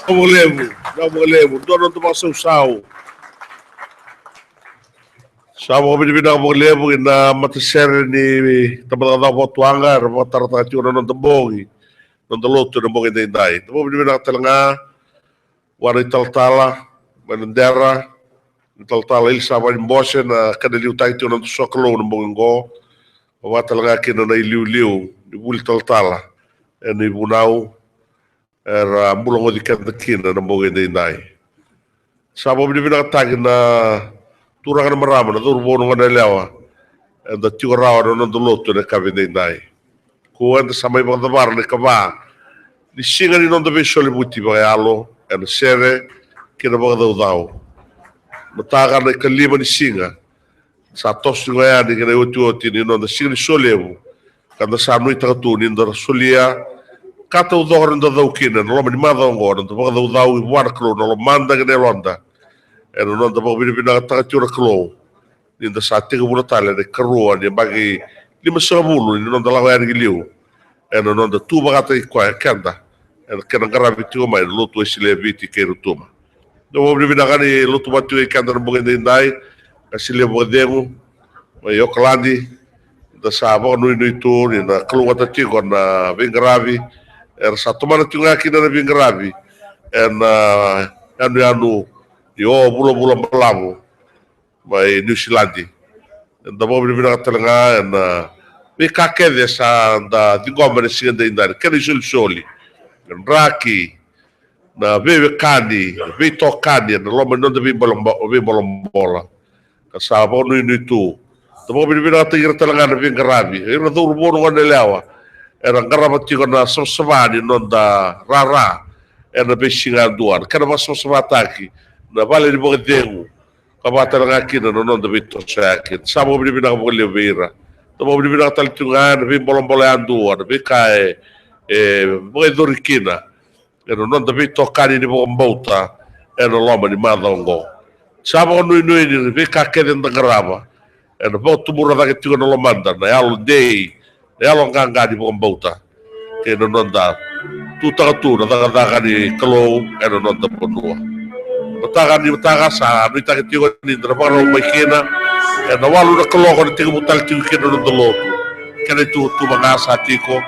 Vakalevu, na vakalevu, dua na noda vakasausau. Sa vakavinavinaka vakalevu ina matasere ni tabacakacaka vakatuaga era vakatarataka tiko na noda bogi, noda lotu ena bogi edaidai. Da vakavinavinaka tale ga vua na italatala mai Nadera, na italatala Ilisa Vanibose, na kena liutaki tiko na noda sokalou na bogi oqo. Vaka tale ga kina na iliuliu ni vuli talatala ena ivunau era bula goci keda kina na bogi edaidai. Sa vakavinavinakataki na turaga, na marama, na cauravou, na goneyalewa eda tiko rawa na noda lotu ena yakavi edaidai. Ko eda sa mai vakacavara na ikava ni siga ni noda veisolivuti vakayalo ena sere kei na vakacaucau. Mataka na ikalima ni siga, sa toso tiko yani ki na iotioti ni noda siga ni solevu, ka da sa nuitaka tu ni da na solia ka taucoko ni da cau kina ena loma ni macawa oqo, na noda vakacaucau vua na Kalou, na lomada kei na yaloda. Ena noda vakavinavinakataka tiko na Kalou ni da sa tekivuna tale na ikarua ni yabaki limasagavulu ni noda lako yani ki liu ena noda tu vakataki koya keda ena kena qaravi tiko mai na Lotu Wesele e Viti kei Rotuma. Da vakavinavinaka ni lotu vata tiko kei keda na bogi edaidai, qase levu vakacegu mai Okaladi. Da sa vakanuinui tu ni na kalougata tiko na veiqaravi era sa tomana tiko ga kina na veiqaravi ena yanuyanu ni o vulavula balavu mai Niusiladi. Da vakavinavinaka tale ga ena veika kece sa da ciqoma ena siga edaidai, na kena isolisoli, na draki, na veiwekani, na veitokani ena loma ni noda veibolo-, veibolabola. Ka sa vakanuinui tu, da vakavinavinakataki ira tale ga na veiqaravi, ira na cauravou, na goneyalewa era qarava tiko na savasava ni noda rara ena veisiga yadua, na kena vakasavasavataki na vale ni vakacegu, ka vaka tale ga kina na noda veitosoyaki. Sa vakavinavinaka vakalevu vei ira. Da vakavinavinaka tale tiko ga ena veibolabola yadua, na veika e, e vakayacori kina ena noda veitokani ni vakabauta ena loma ni macawa oqo. Sa vakanuinui ni veika kece eda qarava ena vakatubura cake tiko na lomada, na yalo dei, na yalo qaqa ni vakabauta kei na noda tutaka tu na cakacaka ni Kalou ena noda vanua. Mataka ni mataka sa nuitaki tiko ni da na vakarau mai kina ena walu na kaloko, na tekivu tale tiko kina na noda lotu. Kena ituvatuva ga sa tiko,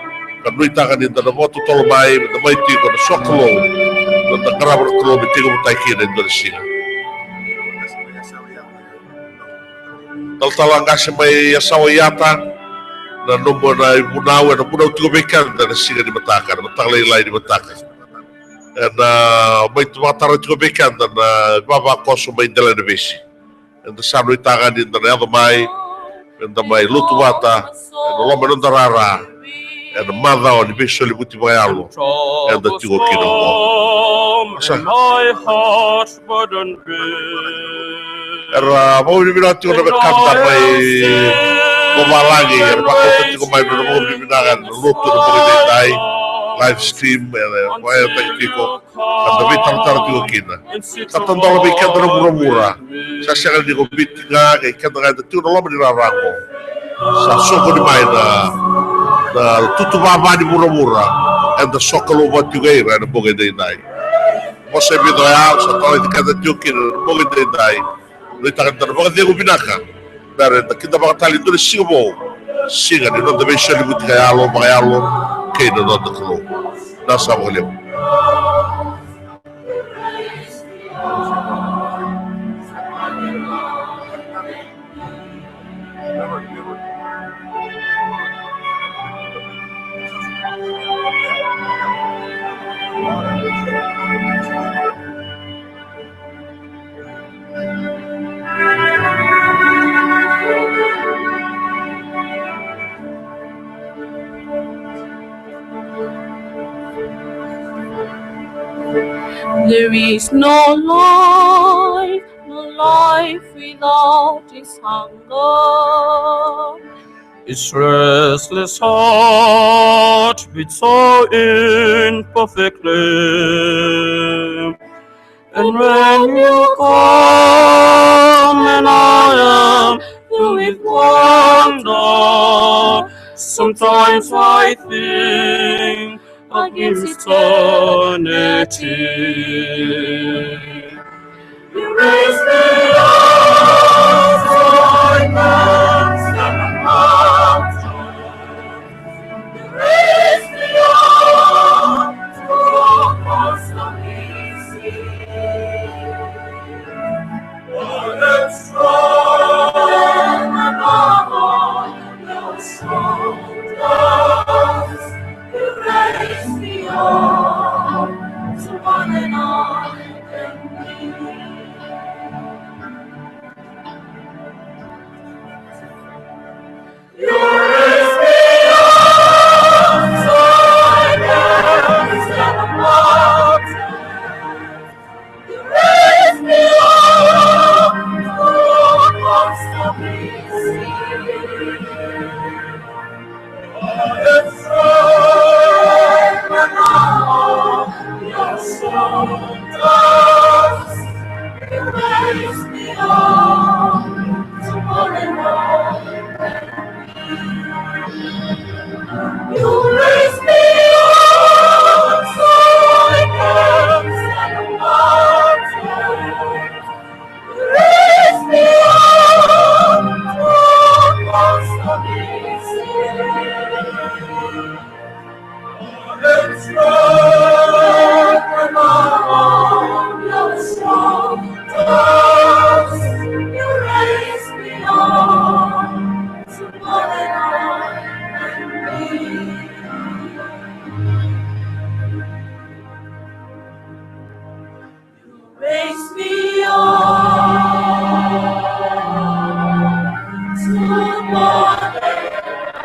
ka nuitaka ni da na vakatotolo mai, da mai tiko na sokalou, da na qarava na Kalou me tekivutaki kina e dua na siga. Talatala qase mai Yasawa, Yata, na nomu na ivunau ena vunau tiko vei keda ena siga ni mataka, na mataka lailai ni mataka. Ena mai vakatara tiko vei keda na ivavakoso mai Delainavesi. Eda sa nuitaka ni da na yaco mai, eda mai lotu vata ena loma ni noda rara ena macawa ni veisolivuti vakayalo eda tiko kina oqo. Sa era vakavinavinaka tiko na wekada mai vavalagi, era vakauta tiko mai na nodra vakavinavinaka ena lotu ena bogi edaidai. Live stream era vakayacataki tiko, ka da veitaratara tiko kina. Ka tadola vei keda na vuravura. Sa sega ni ko Viti ga, kei keda ga eda tiko na loma ni rara oqo. Sa soqoni mai na, na tutu vava ni vuravura eda sokalou vata tiko kei ira ena bogi edaidai. Vosa e vica oya sa talaci keda tiko kina ena bogi edaidai. Nuitaka ni da na vakacegu vinaka, bera eda kidavaka tale e dua na siga vou, siga ni noda veisolivuti ka yalo vakayalo kei na noda Kalou. Na sa vakalevu. There is no life, no life without his hunger. His restless heart beats so imperfectly. And when you come and I am filled with wonder, sometimes I think against eternity. You raise me up so I can stand on mountains. You raise me up to walk on stormy seas. I am strong above all your shoulders. You raise me up to more than I can be. You raise me up so I can stand on mountains. You raise me up to walk on stormy seas. I am strong on your shoulders. You raise me up to more than I can be. You raise me up so I can stand on mountains. You raise me up to walk on stormy seas. I am strong on your shoulders. You raise me up to more than I can be. You raise me up to more than I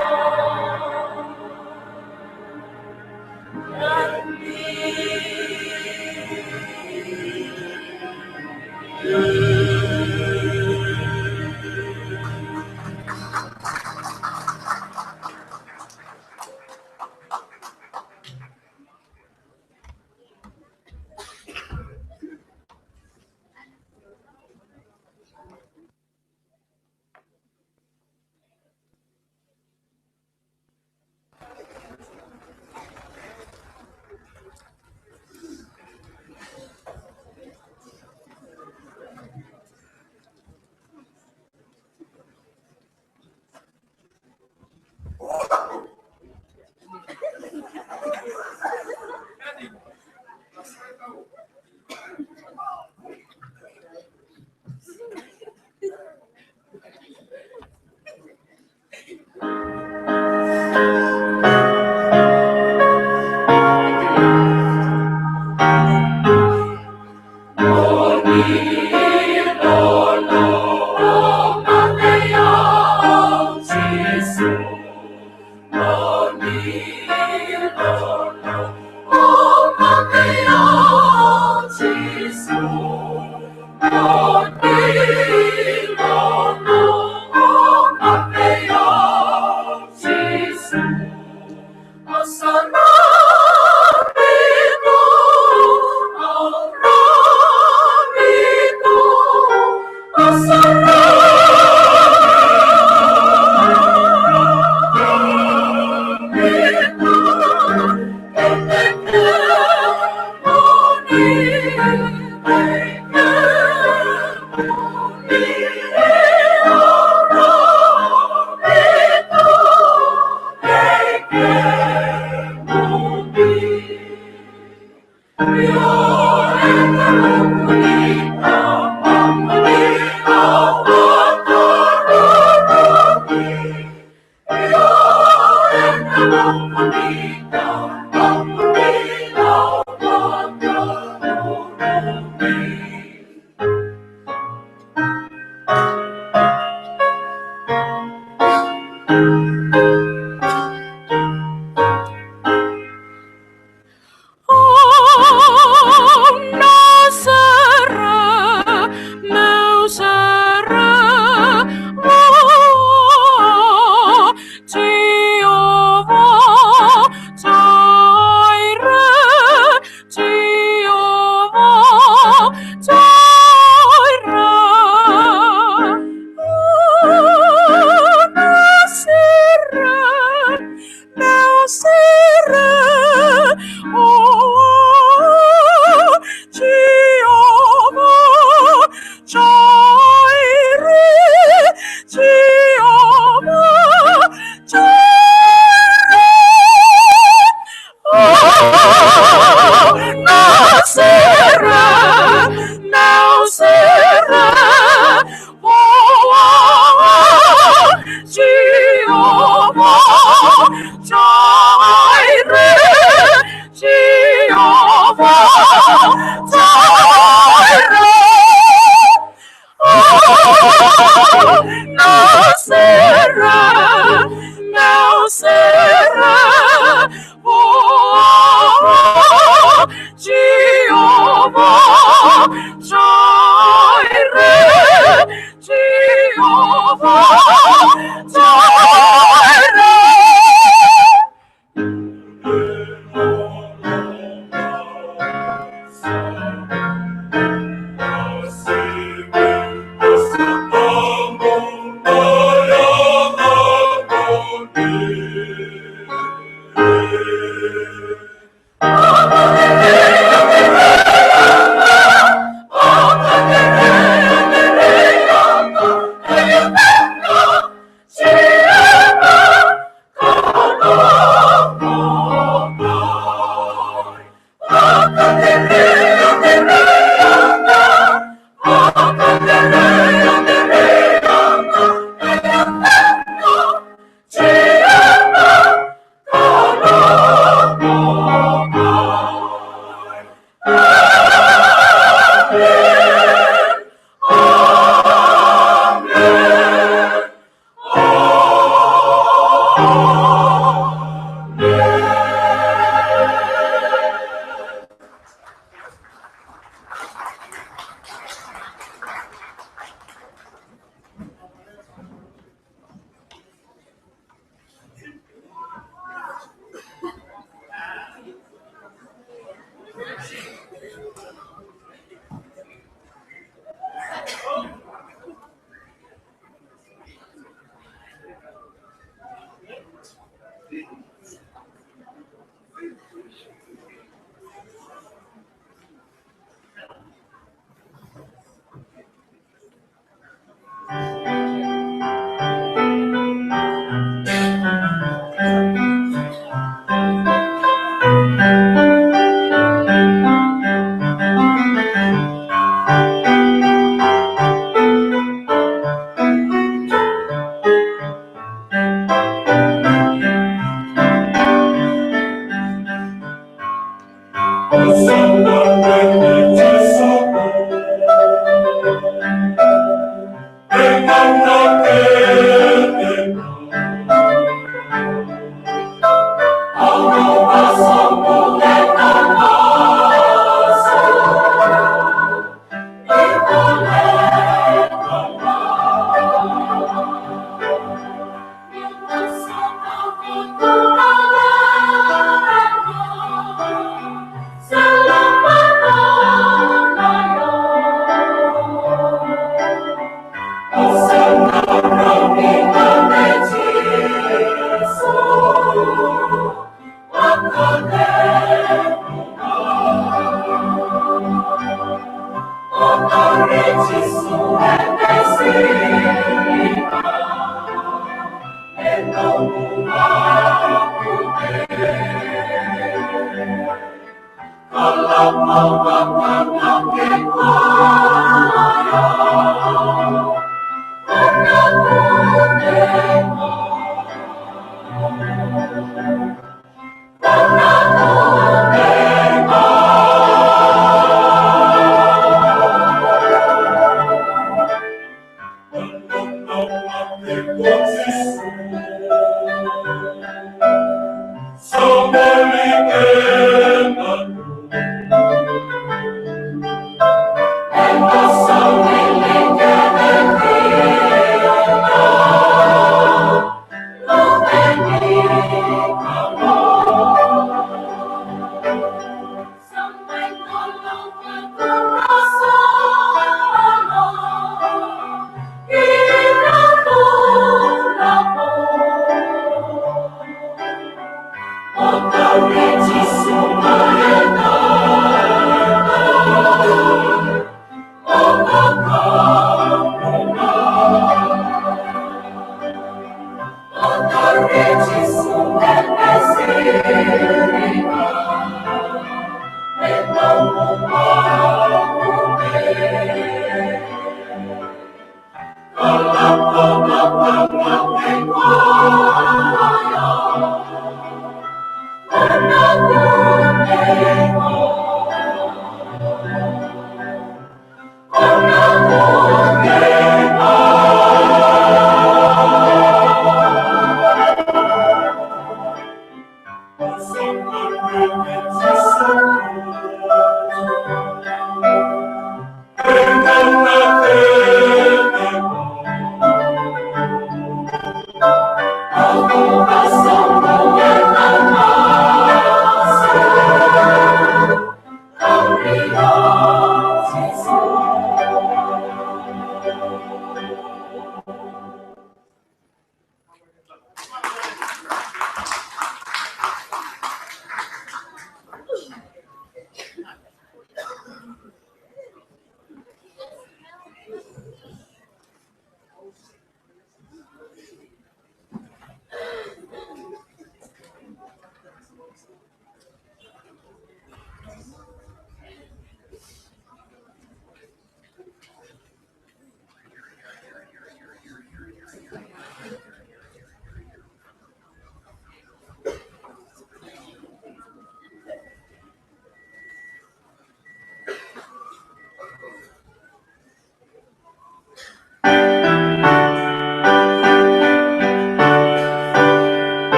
can be.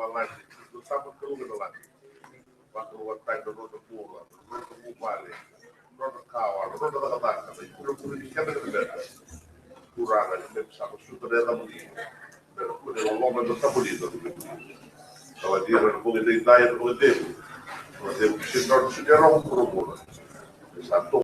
Valagi, na Tamai Kalou e lagi. Vakarau vata na nodra bula, na nodra vuvale, na nodra kawa, na nodra cakacaka, na ivurevure ni keda na beta. Turaga, ni me sa masuta na yacamuni. Me ra kune loloma na tabuni na luve. Ka vacira na bogi daidai, na bogi cegu. Na cegu sina, na sina rogo vuravura. Sa to